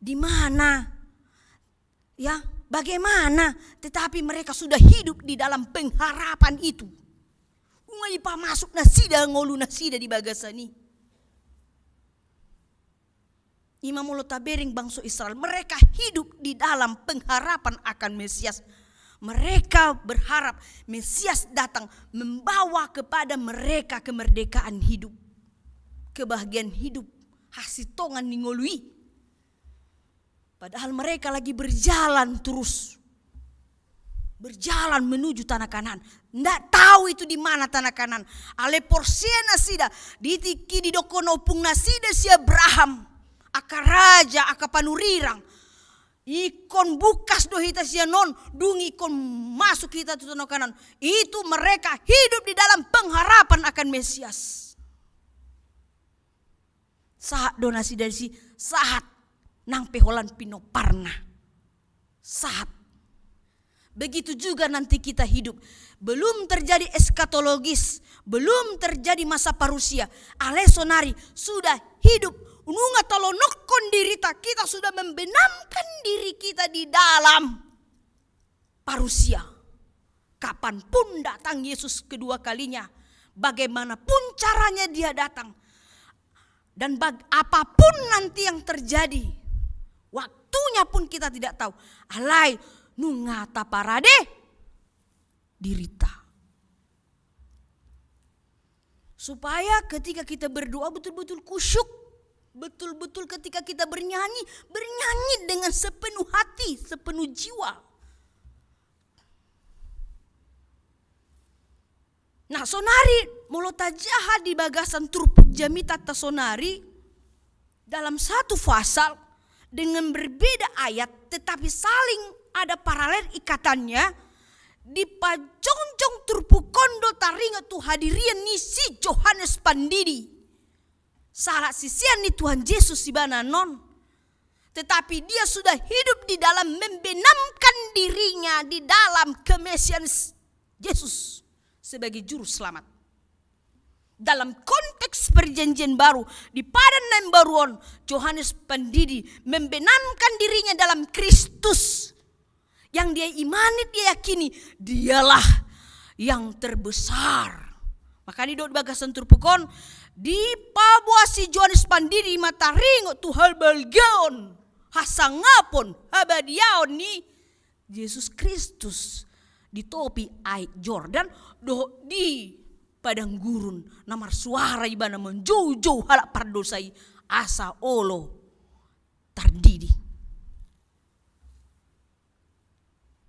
di mana, ya, bagaimana, tetapi mereka sudah hidup di dalam pengharapan itu. Nunga dipamasuk nasida ngolu nasida di bagasan i. I ma molo tabereng bangso Israel, mereka hidup di dalam pengharapan akan Mesias. Mereka berharap Mesias datang membawa kepada mereka kemerdekaan hidup, kebahagiaan hidup, hasintongan ni ngolu i. Padahal mereka lagi berjalan terus. Berjalan menuju tanah Kanaan. Ndak tahu itu di mana tanah Kanaan. Alai porsea nasida, di tingki didokkon ompung nasida si Abraham, angka raja, angka panurirang, ingkon bungkas do hita sian on, dung ingkon masuk hita tu tanah Kanaan. Itu mereka hidup di dalam pengharapan akan Mesias. Sahat do nasida disi, sahat nang pe holan pinomparna. Sahat. Begitu juga nanti kita hidup. Belum terjadi eskatologis, belum terjadi masa parusia. Alai sonari sudah hidup. Nunga talonokkon dirita, kita sudah membenamkan diri kita di dalam parusia. Kapanpun datang Yesus kedua kalinya, bagaimanapun caranya dia datang, dan bag-, apapun nanti yang terjadi, waktunya pun kita tidak tahu. Alai nunga taparade dirita. Supaya ketika kita berdoa betul-betul khusyuk, betul-betul ketika kita bernyanyi, bernyanyi dengan sepenuh hati, sepenuh jiwa. Nah, sonari molo tajaha di bagasan turpuk jamita ta sonari, dalam satu pasal dengan berbeda ayat, tetapi saling ada paralel ikatannya, dipajongjong turpuk on do taringot tu hadirian ni si Johannes Pandidi. Salah sisean ni Tuhan Yesus ibana on. Tetapi dia sudah hidup di dalam membenamkan dirinya di dalam kemesian Yesus sebagai juru selamat. Dalam konteks perjanjian baru, di padan na imbaru on, Johannes Pandidi membenamkan dirinya dalam Kristus. Yang dia imani, dia yakini, dialah yang terbesar. Makana didok di bagasan turpuk on, dipaboa si Johannes Pandidi ma taringot tu habalgaon, hasangapon, habadiaon ni Jesus Kristus di topi Aek Jordan dohot di padang gurun, na marsuara ibana manjoujou halak pardosa i asa olo tardidi.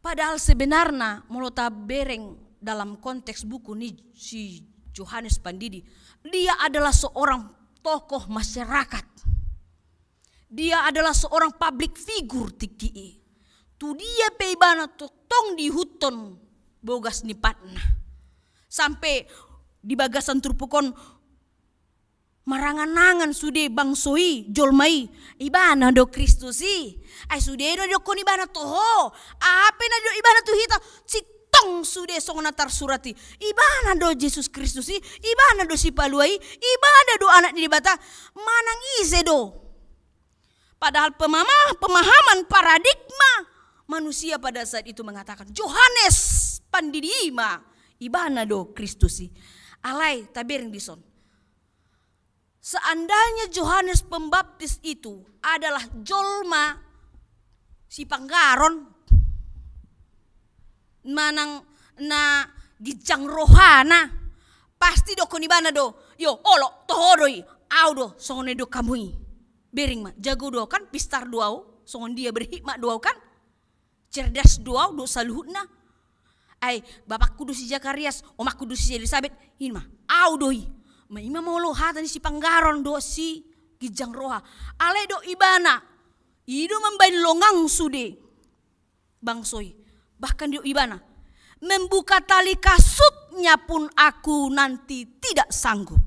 Padahal sebenarna molo tabereng dalam konteks buku ni si Johannes Pandidi, dia adalah seorang tokoh masyarakat. Dia adalah seorang public figure tingki i. Tu dia pe ibana tongtong diihuthon bogas ni patna. Sampe di bagasan turpuk on marangan-angan sude bangso i, jolma i, ibana do Kristus i. Ai sude do didok ibana, toho. Aha pe na didok ibana tu hita, sintong sude songon na tarsurat i. Ibana do Jesus Kristus i, ibana do Sipalua i, ibana do Anak ni Debata. Manang ise do? Padahal pemama-, pemahaman paradigma manusia pada saat itu mengatakan, Johannes Pandidi i ma, ibana do Kristus i. Alai, tabereng dison. Seandainya Johannes Pembaptis itu adalah jolma sipanggaron, manang na ginjang rohana, pasti dokkon ibana do, yo, olo, toho do i, au do songon na didok hamu i. Bereng ma, jago do au kan, pistar do au, songon dia, berhikmat do au kan, cerdas do au dohot saluhutna. Ai, bapakku do si Zakarias, omakku do si Elisabet, i ma, au do i. Ma i ma molo hata ni sipanggaron dohot si ginjang roha. Alai didok ibana, i do mambahen longang sude bangso i. Bahkan didok ibana, membuka tali kasutnya pun aku nanti tidak sanggup.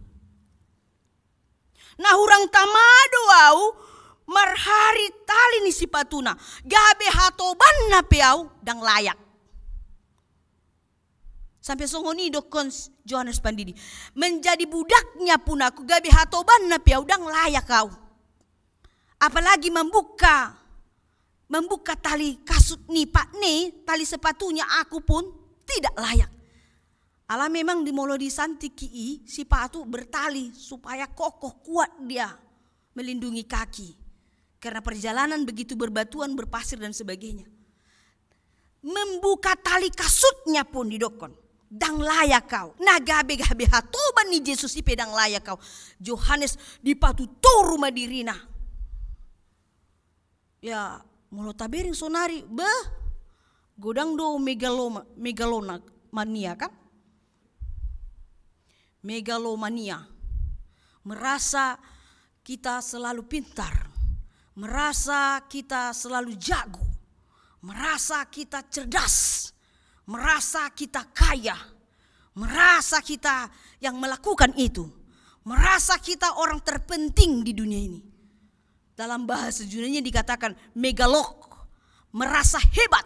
Na hurang tama do au marhari tali ni sipatuna, gabe hatobanna pe au ndang layak. Sampe songon i dokkon Johannes Pandidi, menjadi budaknya pun aku, gabe hatobanna pe au ndang layak au. Apalagi membuka, membuka tali kasut ni patna i, tali sepatunya, aku pun tidak layak. Ala memang di molo di Santi ki i, sipatu bertali supaya kokoh kuat dia melindungi kaki. Karena perjalanan begitu berbatuan, berpasir dan sebagainya. Membuka tali kasutnya pun didokkon, ndang layak au. Na gabe-gabe hatoban ni Jesus i pe ndang layak au. Johannes dipatutoru ma dirina. Ya, molo tabereng sonari, beh, godang do megaloma-, megalona-, mania kan? Megalomania. Merasa kita selalu pintar, merasa kita selalu jago, merasa kita cerdas, merasa kita kaya, merasa kita yang melakukan itu, merasa kita orang terpenting di dunia ini. Dalam bahasa Yunani dikatakan megalok, merasa hebat.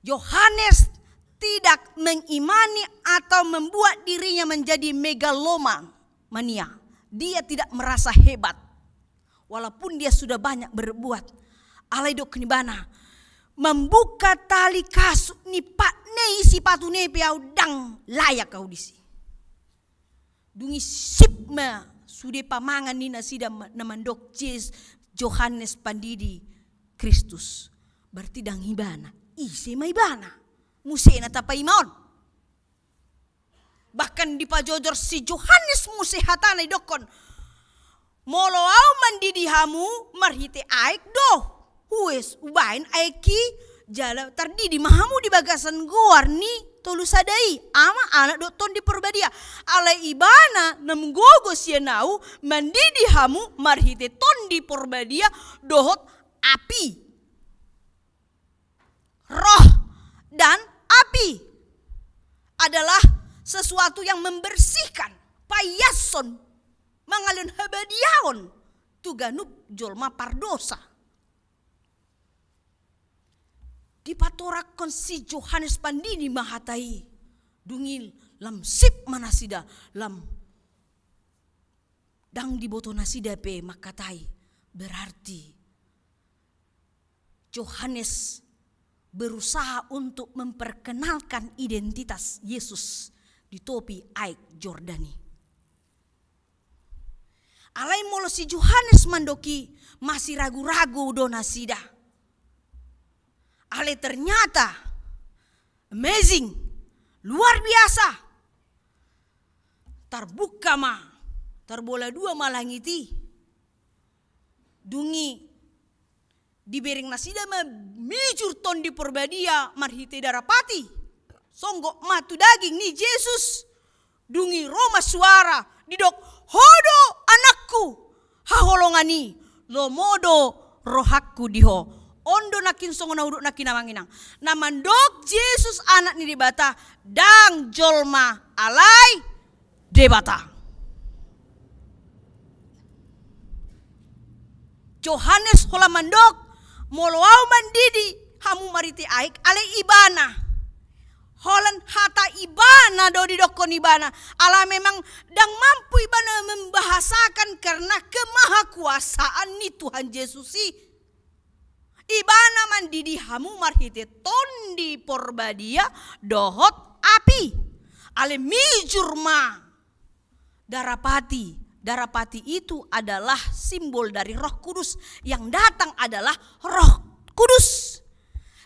Yohanes tidak mengimani atau membuat dirinya menjadi megalomania. Dia tidak merasa hebat. Walaupun dia sudah banyak berbuat. Alai didok ibana, membuka tali kasut ni patna i, sipatuna i pe au ndang layak au disi. Dung i sip ma sude pamangan ni nasida ma-, na mandok Jesus, Johannes Pandidi Kristus. Berarti ndang ibana. Ise ma ibana? Muse na tapaima on. Bahkan dipajojor si Johannes muse hatana, didokkon, molo au mandidi hamu marhite aek do. Hues, hubaen aek i jala tardidi ma hamu di bagasan goar ni Tolusada i, Ama, Anak dohot Tondi Porbadia. Alai ibana na manggogo sian au mandidi hamu marhite Tondi Porbadia dohot api. Roh dan api adalah sesuatu yang membersihkan, paiason, mangalehon habadiaon tu ganup jolma pardosa. Dipatorakkon si Johannes Pandidi ma hata i, dung i lam sip ma nasida, lam ndang diboto nasida pe mangkatai. Berarti Johannes berusaha untuk memperkenalkan identitas Yesus di topi aek Jordan i. Alai molo si Johannes mandok i, masih ragu-ragu do nasida. Alai ternyata amazing, luar biasa. Tarbuka ma, tarbola dua ma langit i. Dung i dibereng nasida ma mijur Tondi Porbadia marhite darapati. Songgop ma tu daging ni Jesus. Dung i ro ma suara, didok, ho do Anakku haholongan i, lomo do rohangku di ho. On do nangkin songon na hudok nangkin, amang inang. Na mandok Jesus Anak ni Debata, ndang jolma, alai Debata. Johannes holan mandok, molo ahu mandidi hamu marhite aek, alai Ibana. Holan hata Ibana do didokkon Ibana. Ala memang ndang mampu Ibana membahasakan karena kemahakuasaan ni Tuhan Jesus i. Ibana mandidi hamu marhite Tondi Porbadia dohot api. Alai mijur ma darapati. Darapati itu adalah simbol dari Roh Kudus. Yang datang adalah Roh Kudus.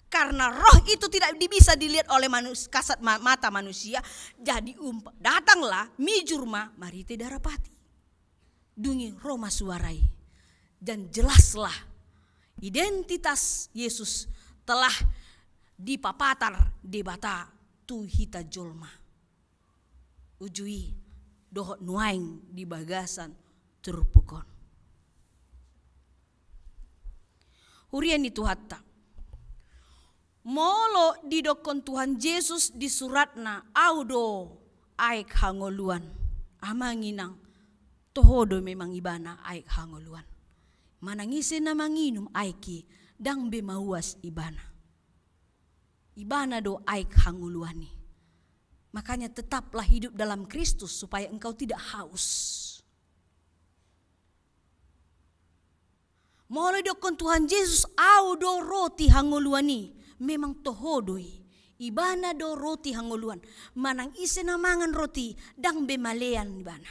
Karena roh itu tidak di-, bisa dilihat oleh manus-, kasat ma-, mata manusia. Jadi umpa-, datanglah, mijur ma marhite darapati. Dung i ro ma suara i. Dan jelaslah identitas Yesus telah dipapatar Debata tu hita jolma. Uju i dohot nuaeng di bagasan turpuk on. Huria ni Tuhanta. Molo didokkon Tuhan Jesus di suratna, ahu do aek hangoluan. Amang inang, toho do memang Ibana aek hangoluan. Manang ise na manginum aek i, ndang be mauas ibana. Ibana do aek hangoluan i. Makanya tetaplah hidup dalam Kristus supaya engkau tidak haus. Molo didokkon Tuhan Jesus, ahu do roti hangoluan i, memang toho do i. Ibana do roti hangoluan. Manang ise na mangan roti i, ndang be malean ibana.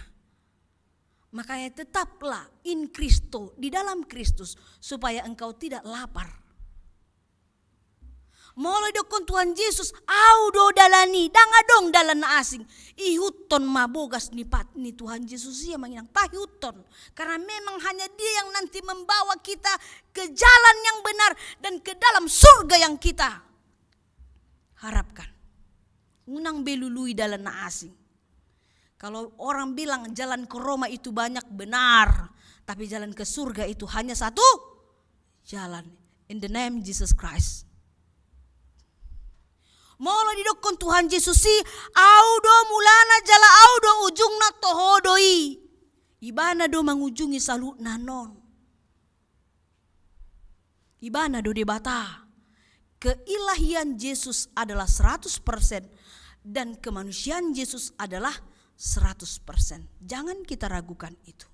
Makanya tetaplah in Cristo, di dalam Kristus, supaya engkau tidak lapar. Molo didokkon Tuhan Jesus, ahu do dalan i, ndang adong dalan na asing. Ihuthon ma bogas ni pat-, ni Tuhan Jesus i, amang inang, taihuthon. Karena memang hanya Dia yang nanti membawa kita ke jalan yang benar dan ke dalam surga yang kita harapkan. Unang be lului dalan na asing. Kalau orang bilang jalan ke Roma itu banyak, benar. Tapi jalan ke surga itu hanya satu jalan. In the name Jesus Christ. Molo didokkon Tuhan Jesus i, ahu do mulana jala ahu do ujungna, toho do i. Ibana do mangujungi saluhutna non. Ibana do Debata. Keilahian Jesus adalah seratus persen dan kemanusiaan Jesus adalah seratus persen. Jangan kita ragukan itu.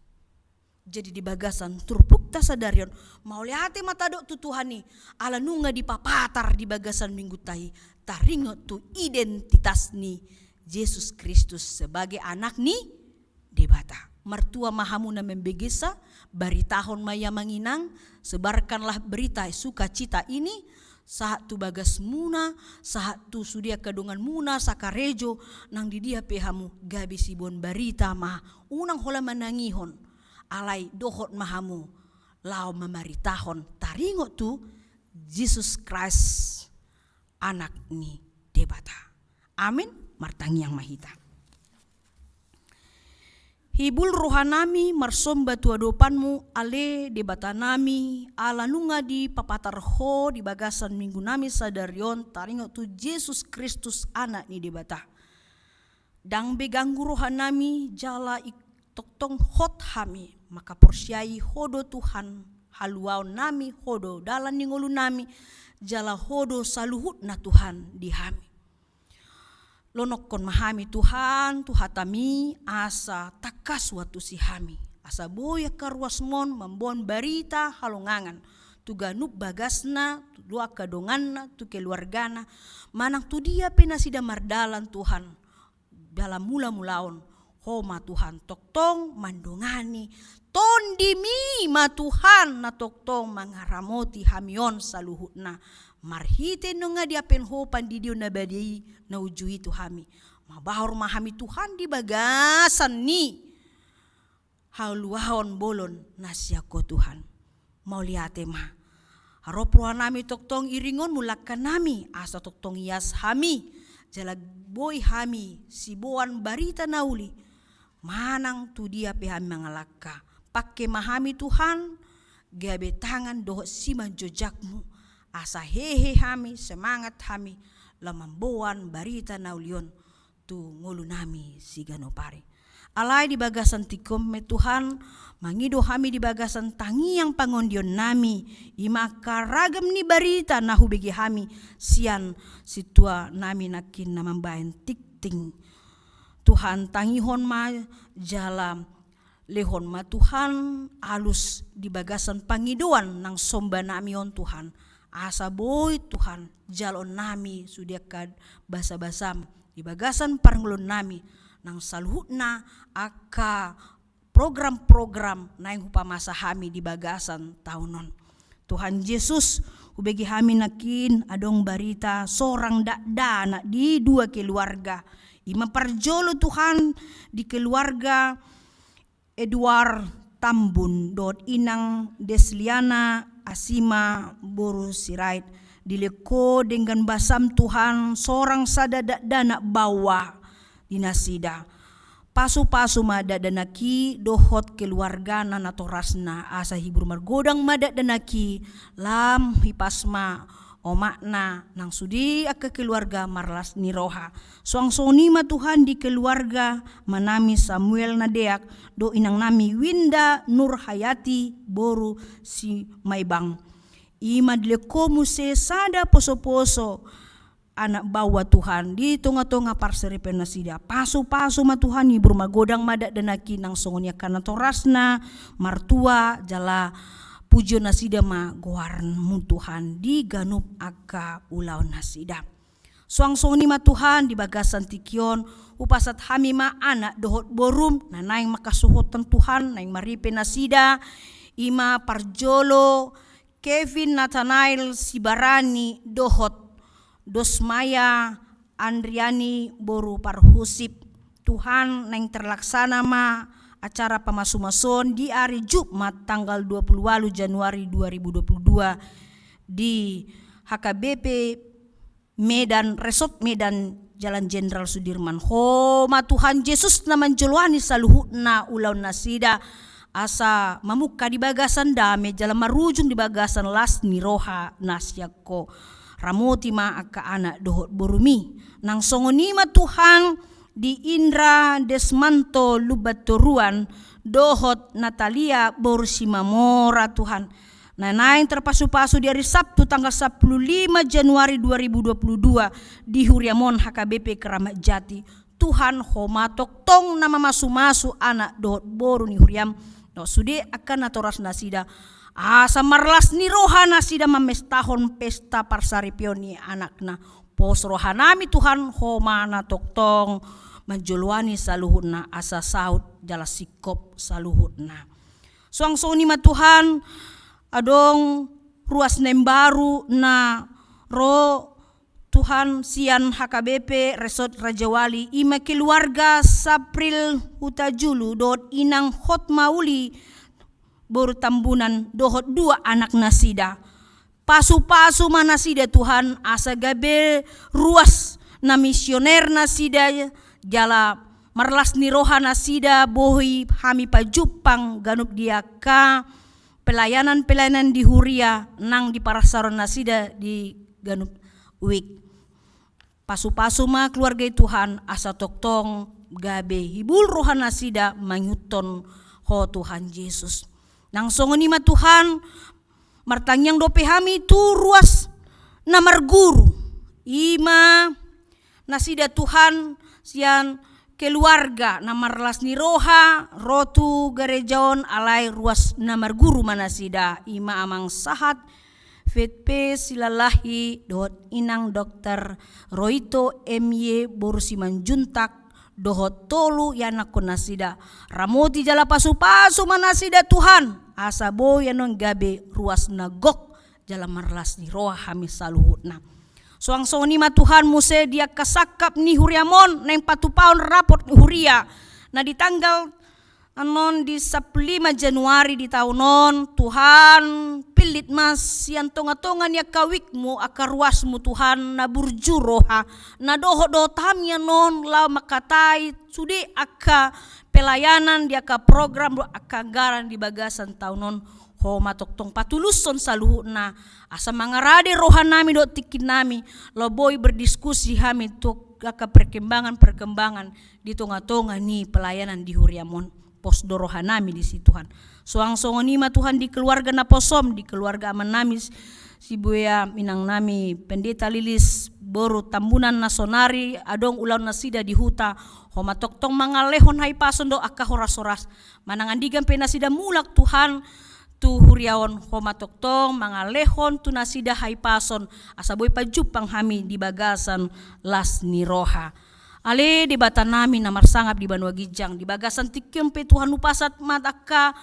Jadi di bagasan turpukta sadari on, mauliate ma tadok tu Tuhan i, ala nunga dipapatar di bagasan minggunta i, taringot tu identitas ni Jesus Kristus sebagai Anak ni Debata. Martua ma hamu na mambegesa, baritahon ma ia, amang inang, sebarkanlah berita sukacita ini, sahat tu bagasmuna, sahat tu sude angka donganmuna, sakarejo, nang di dia pe hamu, gabe siboan barita ma, unang holan manangihon, alai dohot ma hamu, laho mamaritahon, taringot tu Jesus Christ, Anak ni Debata. Amin. Martangiang ma hita. Hibul rohanami marsomba tu adopanmu, ale Debatanami, ala nunga dipapatar Ho di bagasan minggunami sadari on taringot tu Jesus Kristus, Anak ni Debata. Ndang be ganggu rohanami jala i-, tongtong hot hami mangkaporseai Ho do Tuhan haluaonnami, Ho do dalan ni ngolunami, jala Ho do saluhutna Tuhan di hami. Lonokkon ma hami Tuhan tu hataMi, asa tangkas huantusi hami, asa boi angka ruasMon mamboan barita halongangan tu ganup bagasna, tu dua angka donganna, tu keluargana, manang tu dia pe nasida mardalan Tuhan. Dalam mula-mulaon, Ho ma Tuhan tongtong mandongani, TondiMi ma Tuhan na tongtong mangaramoti hami on saluhutna. Marhite nunga diampen Ho pandidion na badia i na uju i tu hami. Mabahor ma hami Tuhan di bagasan ni haluaon bolon na sian Ho Tuhan. Mauliate ma. Arop rohanami tongtong iringonMu langkanami, asa tongtong ias hami, jala boi hami siboan barita na uli, manang tu dia pe hami mangalangka. Pangke ma hami Tuhan, gabe tangan dohot simanjojakMu, asa hehe hami, semangat hami, laho mamboan barita na uli on tu ngolunami siganup ari. Alai di bagasan tingki on ma Tuhan, mangido hami di bagasan tangiang pangondionnami, i ma angka ragam ni barita na hubege hami sian sintuanami nangkin na mambahen tingting. Tuhan, tangihon ma jala lehon ma Tuhan alus di bagasan pangidoan nang sombanami on Tuhan. Asa boi Tuhan jaloonnami sude angka basabasam di bagasan parngoluonnami nang saluhutna angka program-program naeng hupamasa hami di bagasan taon on. Tuhan Jesus, hubege hami nangkin adong barita sorang dakdanak di dua keluarga. I ma parjolo Tuhan di keluarga Eduard Tambun dohot inang Desliana Asima boru Sirait, dilehon Ho denggan basam Tuhan sorang sada dakdanak baoa di nasida. Pasupasu ma dakdanak i dohot keluargana natorasna, asa hibur margodang ma dakdanak i, lam hipas ma omakna nang sude angka keluarga marlas ni roha. Suang songon i ma Tuhan di keluarga amanami Samuel Nadeak dohot inangnami Winda Nurhayati boru Simaibang. I ma dilehon Ho muse sada posoposo anak baoa Tuhan di tongatonga parsaripeon nasida. Pasupasu ma Tuhan, hibur margodang ma dakdanak i nang songon i angka natorasna, martua jala pujion nasida ma goarmu Tuhan di ganup angka ulaon nasida. Suang songon i ma Tuhan di bagasan tingki on, hupasahat hami ma anak dohot borum na naeng mangkasuhuthon Tuhan, naeng maripe nasida, i ma parjolo Kevin Nathanael Sibarani dohot Dosmaya Andriani boru Parhusip. Tuhan, naeng terlaksana ma acara pamasumasuon di ari Jumat tanggal dua puluh walu Januari dua ribu dua puluh dua di H K B P Medan, Resort Medan, Jalan Jenderal Sudirman. Ho ma Tuhan Jesus na manjoloani saluhutna ulaon nasida, asa mamungka di bagasan dame jala marujung di bagasan las ni roha na sian Ho. Ramoti ma angka anak dohot borumi. Nang songon i ma Tuhan di Indra Desmanto Lumbantoruan dohot Natalia boru Simamora Tuhan. Na naeng terpasupasu di ari Sabtu tanggal sampulu lima Januari dua ribu dua puluh dua di huriam on H K B P Keramat Jati. Tuhan, Ho ma tongtong na mamasumasu anak dohot boru ni huriam, dohot sude angka natorasnasida, asa marlas ni roha nasida mamestahon pesta parsaripeon ni anakna. Pos rohanami Tuhan, Ho ma na tongtong manjoloani saluhutna asa saut jala singkop saluhutna. Suang songon i ma Tuhan, adong ruas na imbaru na ro Tuhan sian H K B P Resort Rajawali, i ma keluarga Sapril Hutajulu dohot inang Hotmauli boru Tambunan dohot dua anaknasida. Pasupasu ma nasida Tuhan, asa gabe ruas na misioner nasida, jala marlas ni roha nasida boi hami pajumpang ganup di angka pelayanan-pelayanan di huria nang di parsaoran nasida di ganup wijk. Pasupasu ma keluarga i Tuhan, asa tongtong gabe hibul roha nasida mangihuthon Ho Tuhan Jesus. Nang songon i ma Tuhan, martangiang dope hami tu ruas na marguru. I ma nasida Tuhan sian keluarga na marlas ni roha ro tu gareja on, alai ruas na marguru ma nasida, i ma amang Sahat Fetpe Silalahi dohot inang dokter Roito M Y boru Simanjuntak dohot tolu ianakkonnasida. Ramoti jala pasupasu ma nasida Tuhan, asa boi annon gabe ruas na gok jala marlas ni roha hami saluhutna. Suang songon i ma Tuhan muse di angka sangkap ni huriam on naeng patupahon rapot ni huria na di tanggal annon di sampulu lima Januari di taon on, Tuhan, pillit ma sian tongatonga ni angka wijk-Mu, angka ruas-Mu Tuhan, na burju roha, na dohot-dohot hami annon laho mangkatai sude angka pelayanan di angka program dohot angka anggaran di bagasan taon on. Ho ma tongtong patulushon saluhutna, asa mangarade rohanami dohot tingkinnami, laho boi berdiskusi hami tu angka perkembangan-perkembangan di tonga-tonga ni pelayanan di huriam on. Pos do rohanami disi, Tuhan. Suang songon i ma, Tuhan, di keluarga naposom, di keluarga amannami si, si Buya, inangnami Pendeta Lilis, boru Tambunan na saonari adong ulaon nasida di huta. Ho ma tongtong mangalehon hahipason dohot angka horas-horas. Manang andigan pe nasida mulak, Tuhan, tu huria on, ho ma tongtong mangalehon tu nasida hahipason, asa boi pajumpang hami di bagasan las ni roha. Ale Debatanami na marsangap di banua ginjang, di bagasan tingki on pe, Tuhan, hupasahat ma angka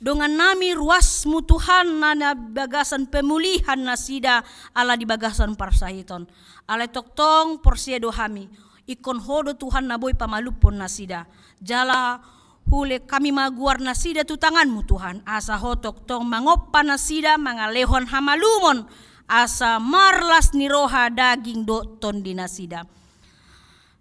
dongannami ruasmu, Tuhan, na, na bagasan pemulihan nasida ala di bagasan parsahiton. Alai tongtong porsea do hami, ingkon Ho do, Tuhan, na boi pamalumhon nasida. Jala hulehon hami ma goar nasida tu tanganmu, Tuhan, asa Ho tongtong mangompa nasida, mangalehon hamalumon, asa marlas ni roha daging dohot tondi nasida.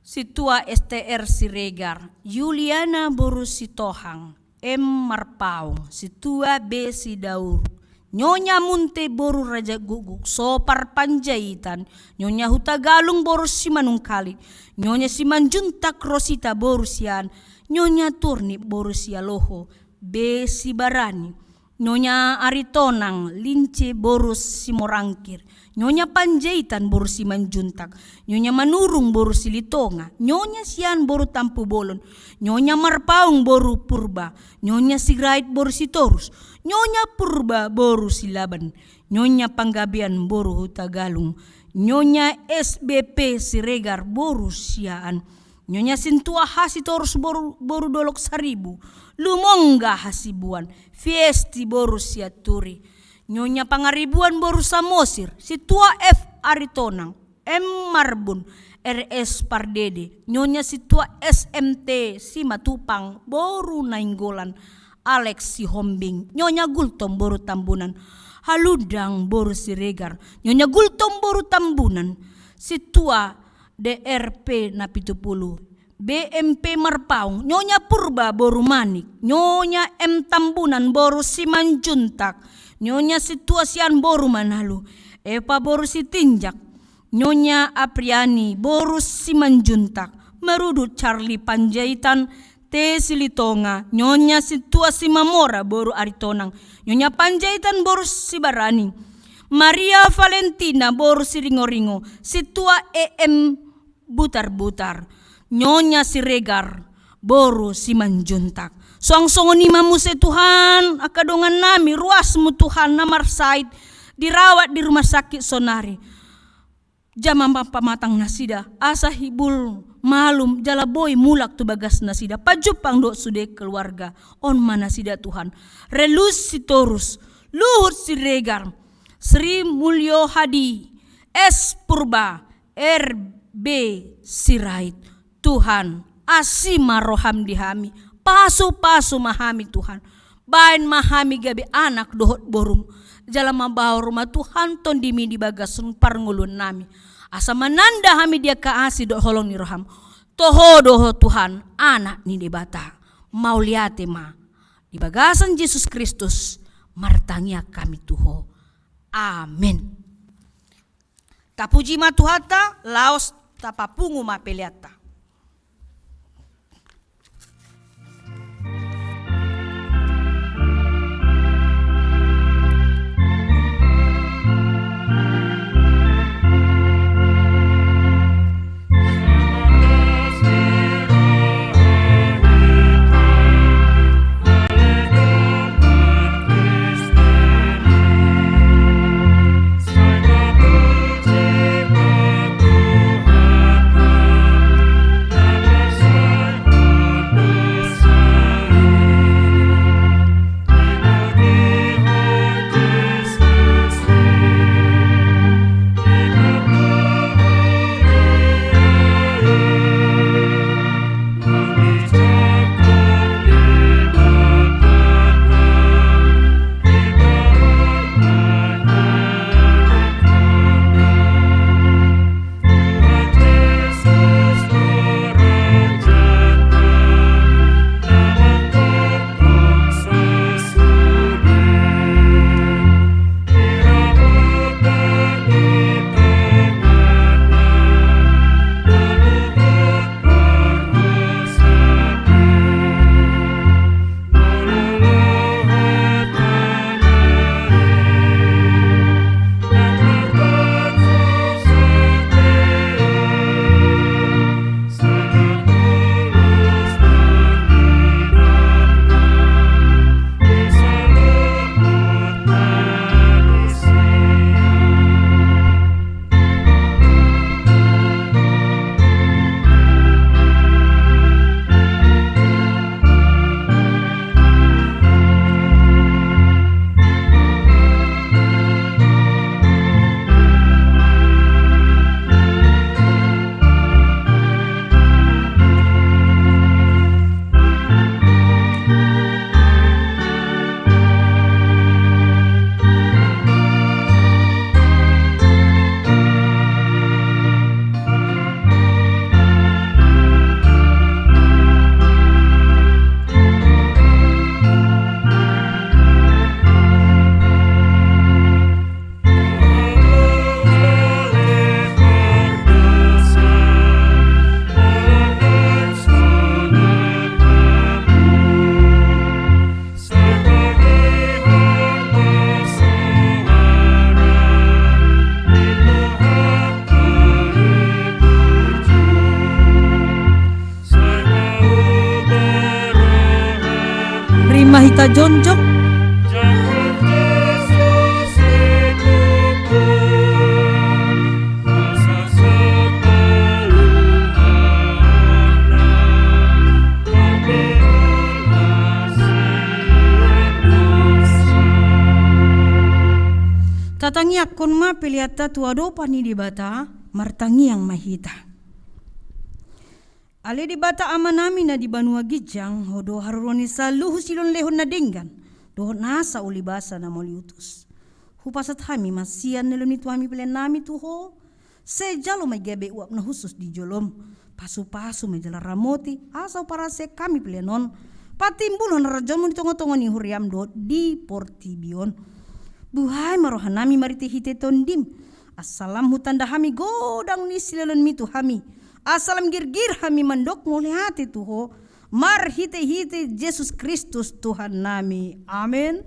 Sintua Ester Siregar, Juliana boru Sitohang, M Marpaung, Sintua B Sidaur, Nyonya Munte boru Rajagukguk, Sopar Panjaitan, Nyonya Hutagalung boru Simanungkalit, Nyonya Simanjuntak Rosita boru Sian, Nyonya Turnip boru Sialoho, B Sibarani, Nyonya Aritonang Lince boru Simorangkir, Nyonya Panjaitan boru Simanjuntak, Nyonya Manurung boru Silitonga, Nyonya Sian boru Tampubolon, Nyonya Marpaung boru Purba, Nyonya Sirait boru Sitorus, Nyonya Purba boru Silaban, Nyonya Panggabean boru Hutagalung, Nyonya S B P Siregar boru Siaan, Nyonya Sintua H Sitorus boru, boru Dolok Saribu, Lumongga Hasibuan, Fiesti boru Sianturi, Nyonya Pangaribuan boru Samosir, Sintua F Aritonang, M Marbun, R S Pardede, Nyonya Sintua S M T Simatupang boru Nainggolan, Alex Sihombing, Nyonya Gultom boru Tambunan, Haludang boru Siregar, Nyonya Gultom boru Tambunan, Sintua D R P Napitupulu, B M P Marpaung, Nyonya Purba boru Manik, Nyonya M Tambunan boru Simanjuntak, Nyonya Sintua Sian boru Manalu, Epa boru Sitinjak, Nyonya Apriani boru Simanjuntak, Marudut Charlie Panjaitan, T Silitonga, Nyonya Sintua Simamora boru Aritonang, Nyonya Panjaitan boru Sibarani, Maria Valentina boru Siringoringo, Sintua E M Butarbutar, Nyonya Siregar boru Simanjuntak. Suang songon i ma muse, Tuhan, angka dongannami, ruasmu, Tuhan, na marsahit, dirawat di rumah sakit saonari. Jama ma pamatang nasida, asa hibul malum jala boi mulak tu bagas nasida, pajumpang dohot sude keluarga. On ma nasida, Tuhan. Relus Sitorus, Luhut Siregar, Sri Mulyo Hadi, S Purba, R B Sirait. Tuhan, asi ma roham di hami, pasu-pasu ma hami, Tuhan. Baen ma hami gabe anak dohot borum, jala mambaor ma, Tuhan, tondimi di bagasan parngoluannami. Asa mananda hami di angka asi dohot holong ni roham. Toho do ho, Tuhan, anak ni Debata. Mauliate ma. Di bagasan Jesus Kristus martangiang hami tu Ho. Amen. Tapuji ma Tuhanta, laos tapapungu ma peleanta. Tajongjong. Tatangiangkon ma peleanta tu adopan ni Debata, martangiang ma hita. Ale Debata Amanami na di banua ginjang, Ho do haroro ni saluhut silehonlehon na denggan dohot nasa ulibasa na mauliutus. Hupasahat hami ma sian na nilehon Ho tu hami peleannami tu Ho. Sai jalo ma i gabe uap na hushus di jolom. Pasupasu ma jala ramoti, asa huparade hami pelean on patimbulhon harajaonMu di tongatonga ni huriaM dohot di portibi on. Buhai ma rohanami marhitehite TondiM, asa lam hutanda hami godang ni silehonlehonMi tu hami, asa lam girgir hami mandok mauliate tu Ho, marhitehite Jesus Kristus Tuhannami. Amen.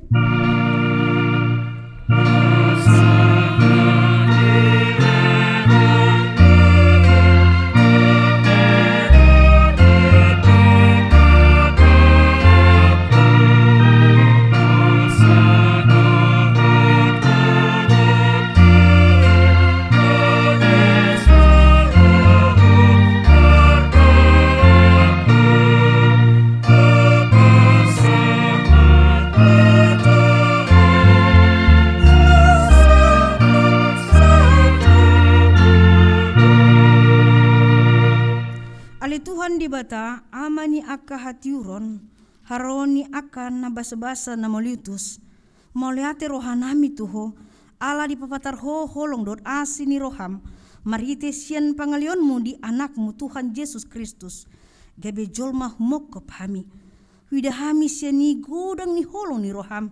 Ale Tuhan Debata, Ama ni angka hatiuron, haroro ni angka na basabasa na mauliutus, mauliate rohanami tu Ho, ala dipapatar Ho holong dohot asi ni rohaM, marhite sian pangaleonMu di AnakMu Tuhan Jesus Kristus, gabe jolma humongkop hami. Huida hami sian i godang ni holong ni rohaM,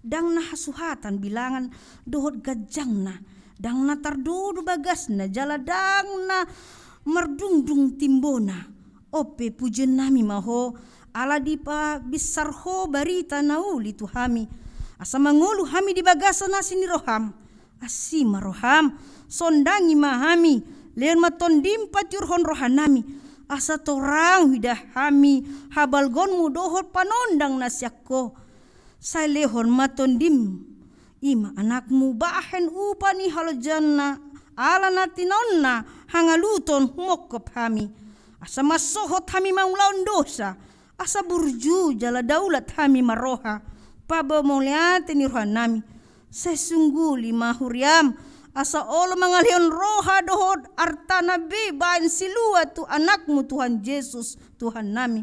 ndang na hasuhatan bilangan dohot ganjangna, ndang na tardodo bagasna, jala ndang na mardungdung timbona. On pe pujionnami ma Ho, ala dipabinsar Ho barita na uli tu hami, asa mangolu hami di bagasan asi ni rohaM. Asi ma rohaM, sondangi ma hami, lehon ma TondiM patiurhon rohanami, asa torang huida hami habalgaonMu dohot panondang na sian Ho. Sai lehon ma TondiM, i ma AnakMu, bahen upa ni halojaonna, ala na tinaonna hangaluton humongkop hami, asa mansohot hami mangulahon dosa, asa burju jala daulat hami marroha, pabao mauliate ni rohanami. Sai sungguli ma huriaM, asa olo mangalehon roha dohot arta na be baen silua tu AnakMu Tuhan Jesus Tuhannami.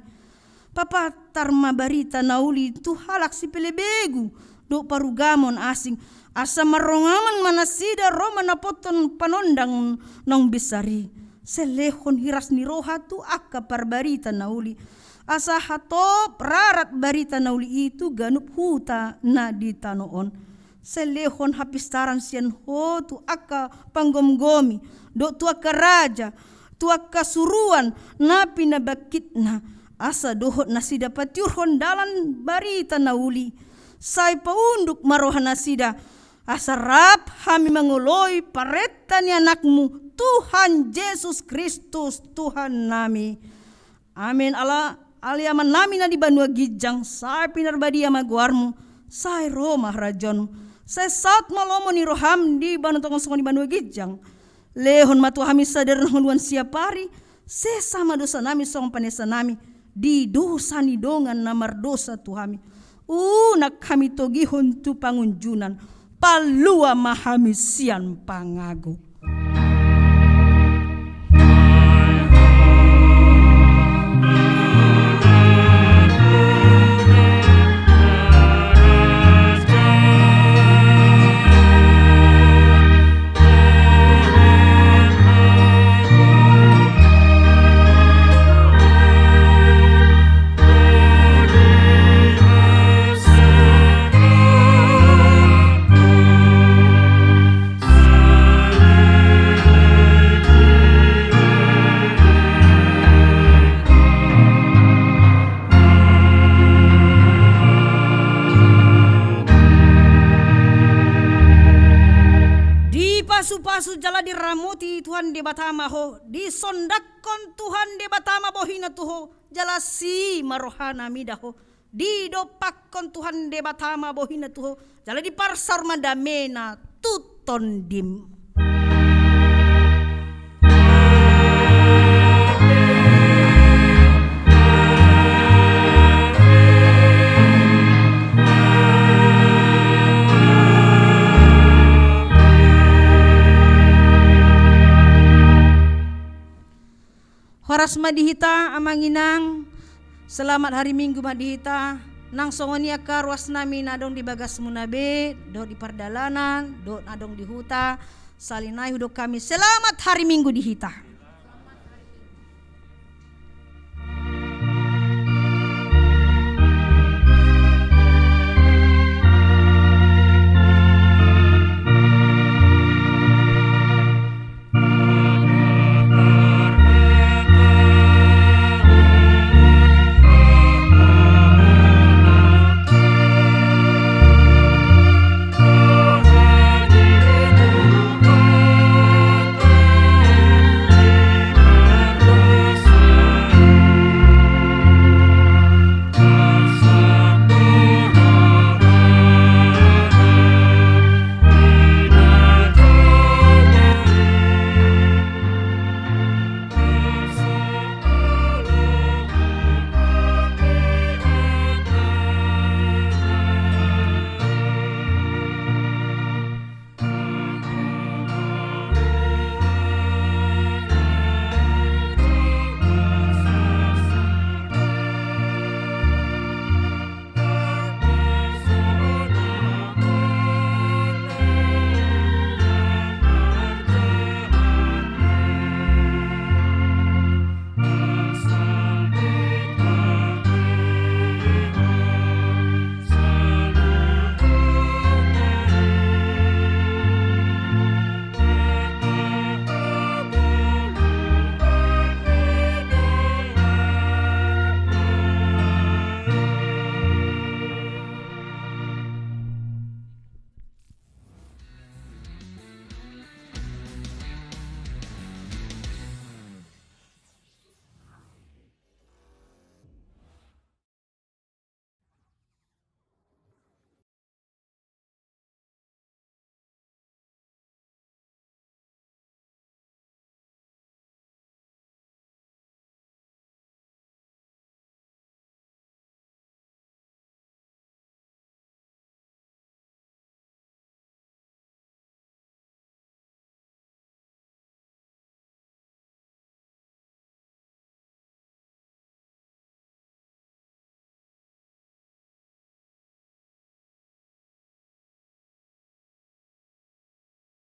Papatar ma barita na uli tu halak sipelebegu dohot parugamon asing, asa marrongaman ma nasida ro manapothon panondang naung binsar i. Sai lehon hiras ni roha tu angka parbarita na uli, asa hatop rarat barita na uli i tu ganup huta na di tano on. Sai lehon hapistaran sian Ho tu angka panggomgomi, dohot tu angka raja, tu angka suruan na pinabangkitna, asa dohot nasida patiurhon dalan barita na uli. Sai paunduk ma rohanasida, asa rap hami mangoloi parenta ni AnakMu, Tuhan Jesus Kristus, Tuhannami. Amen. Ale, ale Amanami na di banua ginjang, sai pinarbadia ma goarMu, sai ro ma harajaonMu, sai saut ma lomo ni rohaM di banua tonga songon di banua ginjang. Lehon ma tu hami sadari on hangoluan siapari, sesa ma dosanami songon panesanami di dosa ni dongan na mardosa tu hami. Unang hami togihon tu pangunjunan, palua ma hami sian pangago. Dipasupasu jala diramoti Tuhan Debata ma ho, disondangkon Tuhan Debata ma bohina tu ho, jala asi ma rohana mida ho. Didompakkon Tuhan Debata ma bohina tu ho, jala diparsaor ma damena tu tondim. Horas ma di hita, amang inang. Selamat hari Minggu ma di hita. Nang songon i angka ruas nami na adong di bagasmuna be, dohot di pardalanan, dohot na adong di huta. Sahali nai hudok hami, selamat hari Minggu di hita.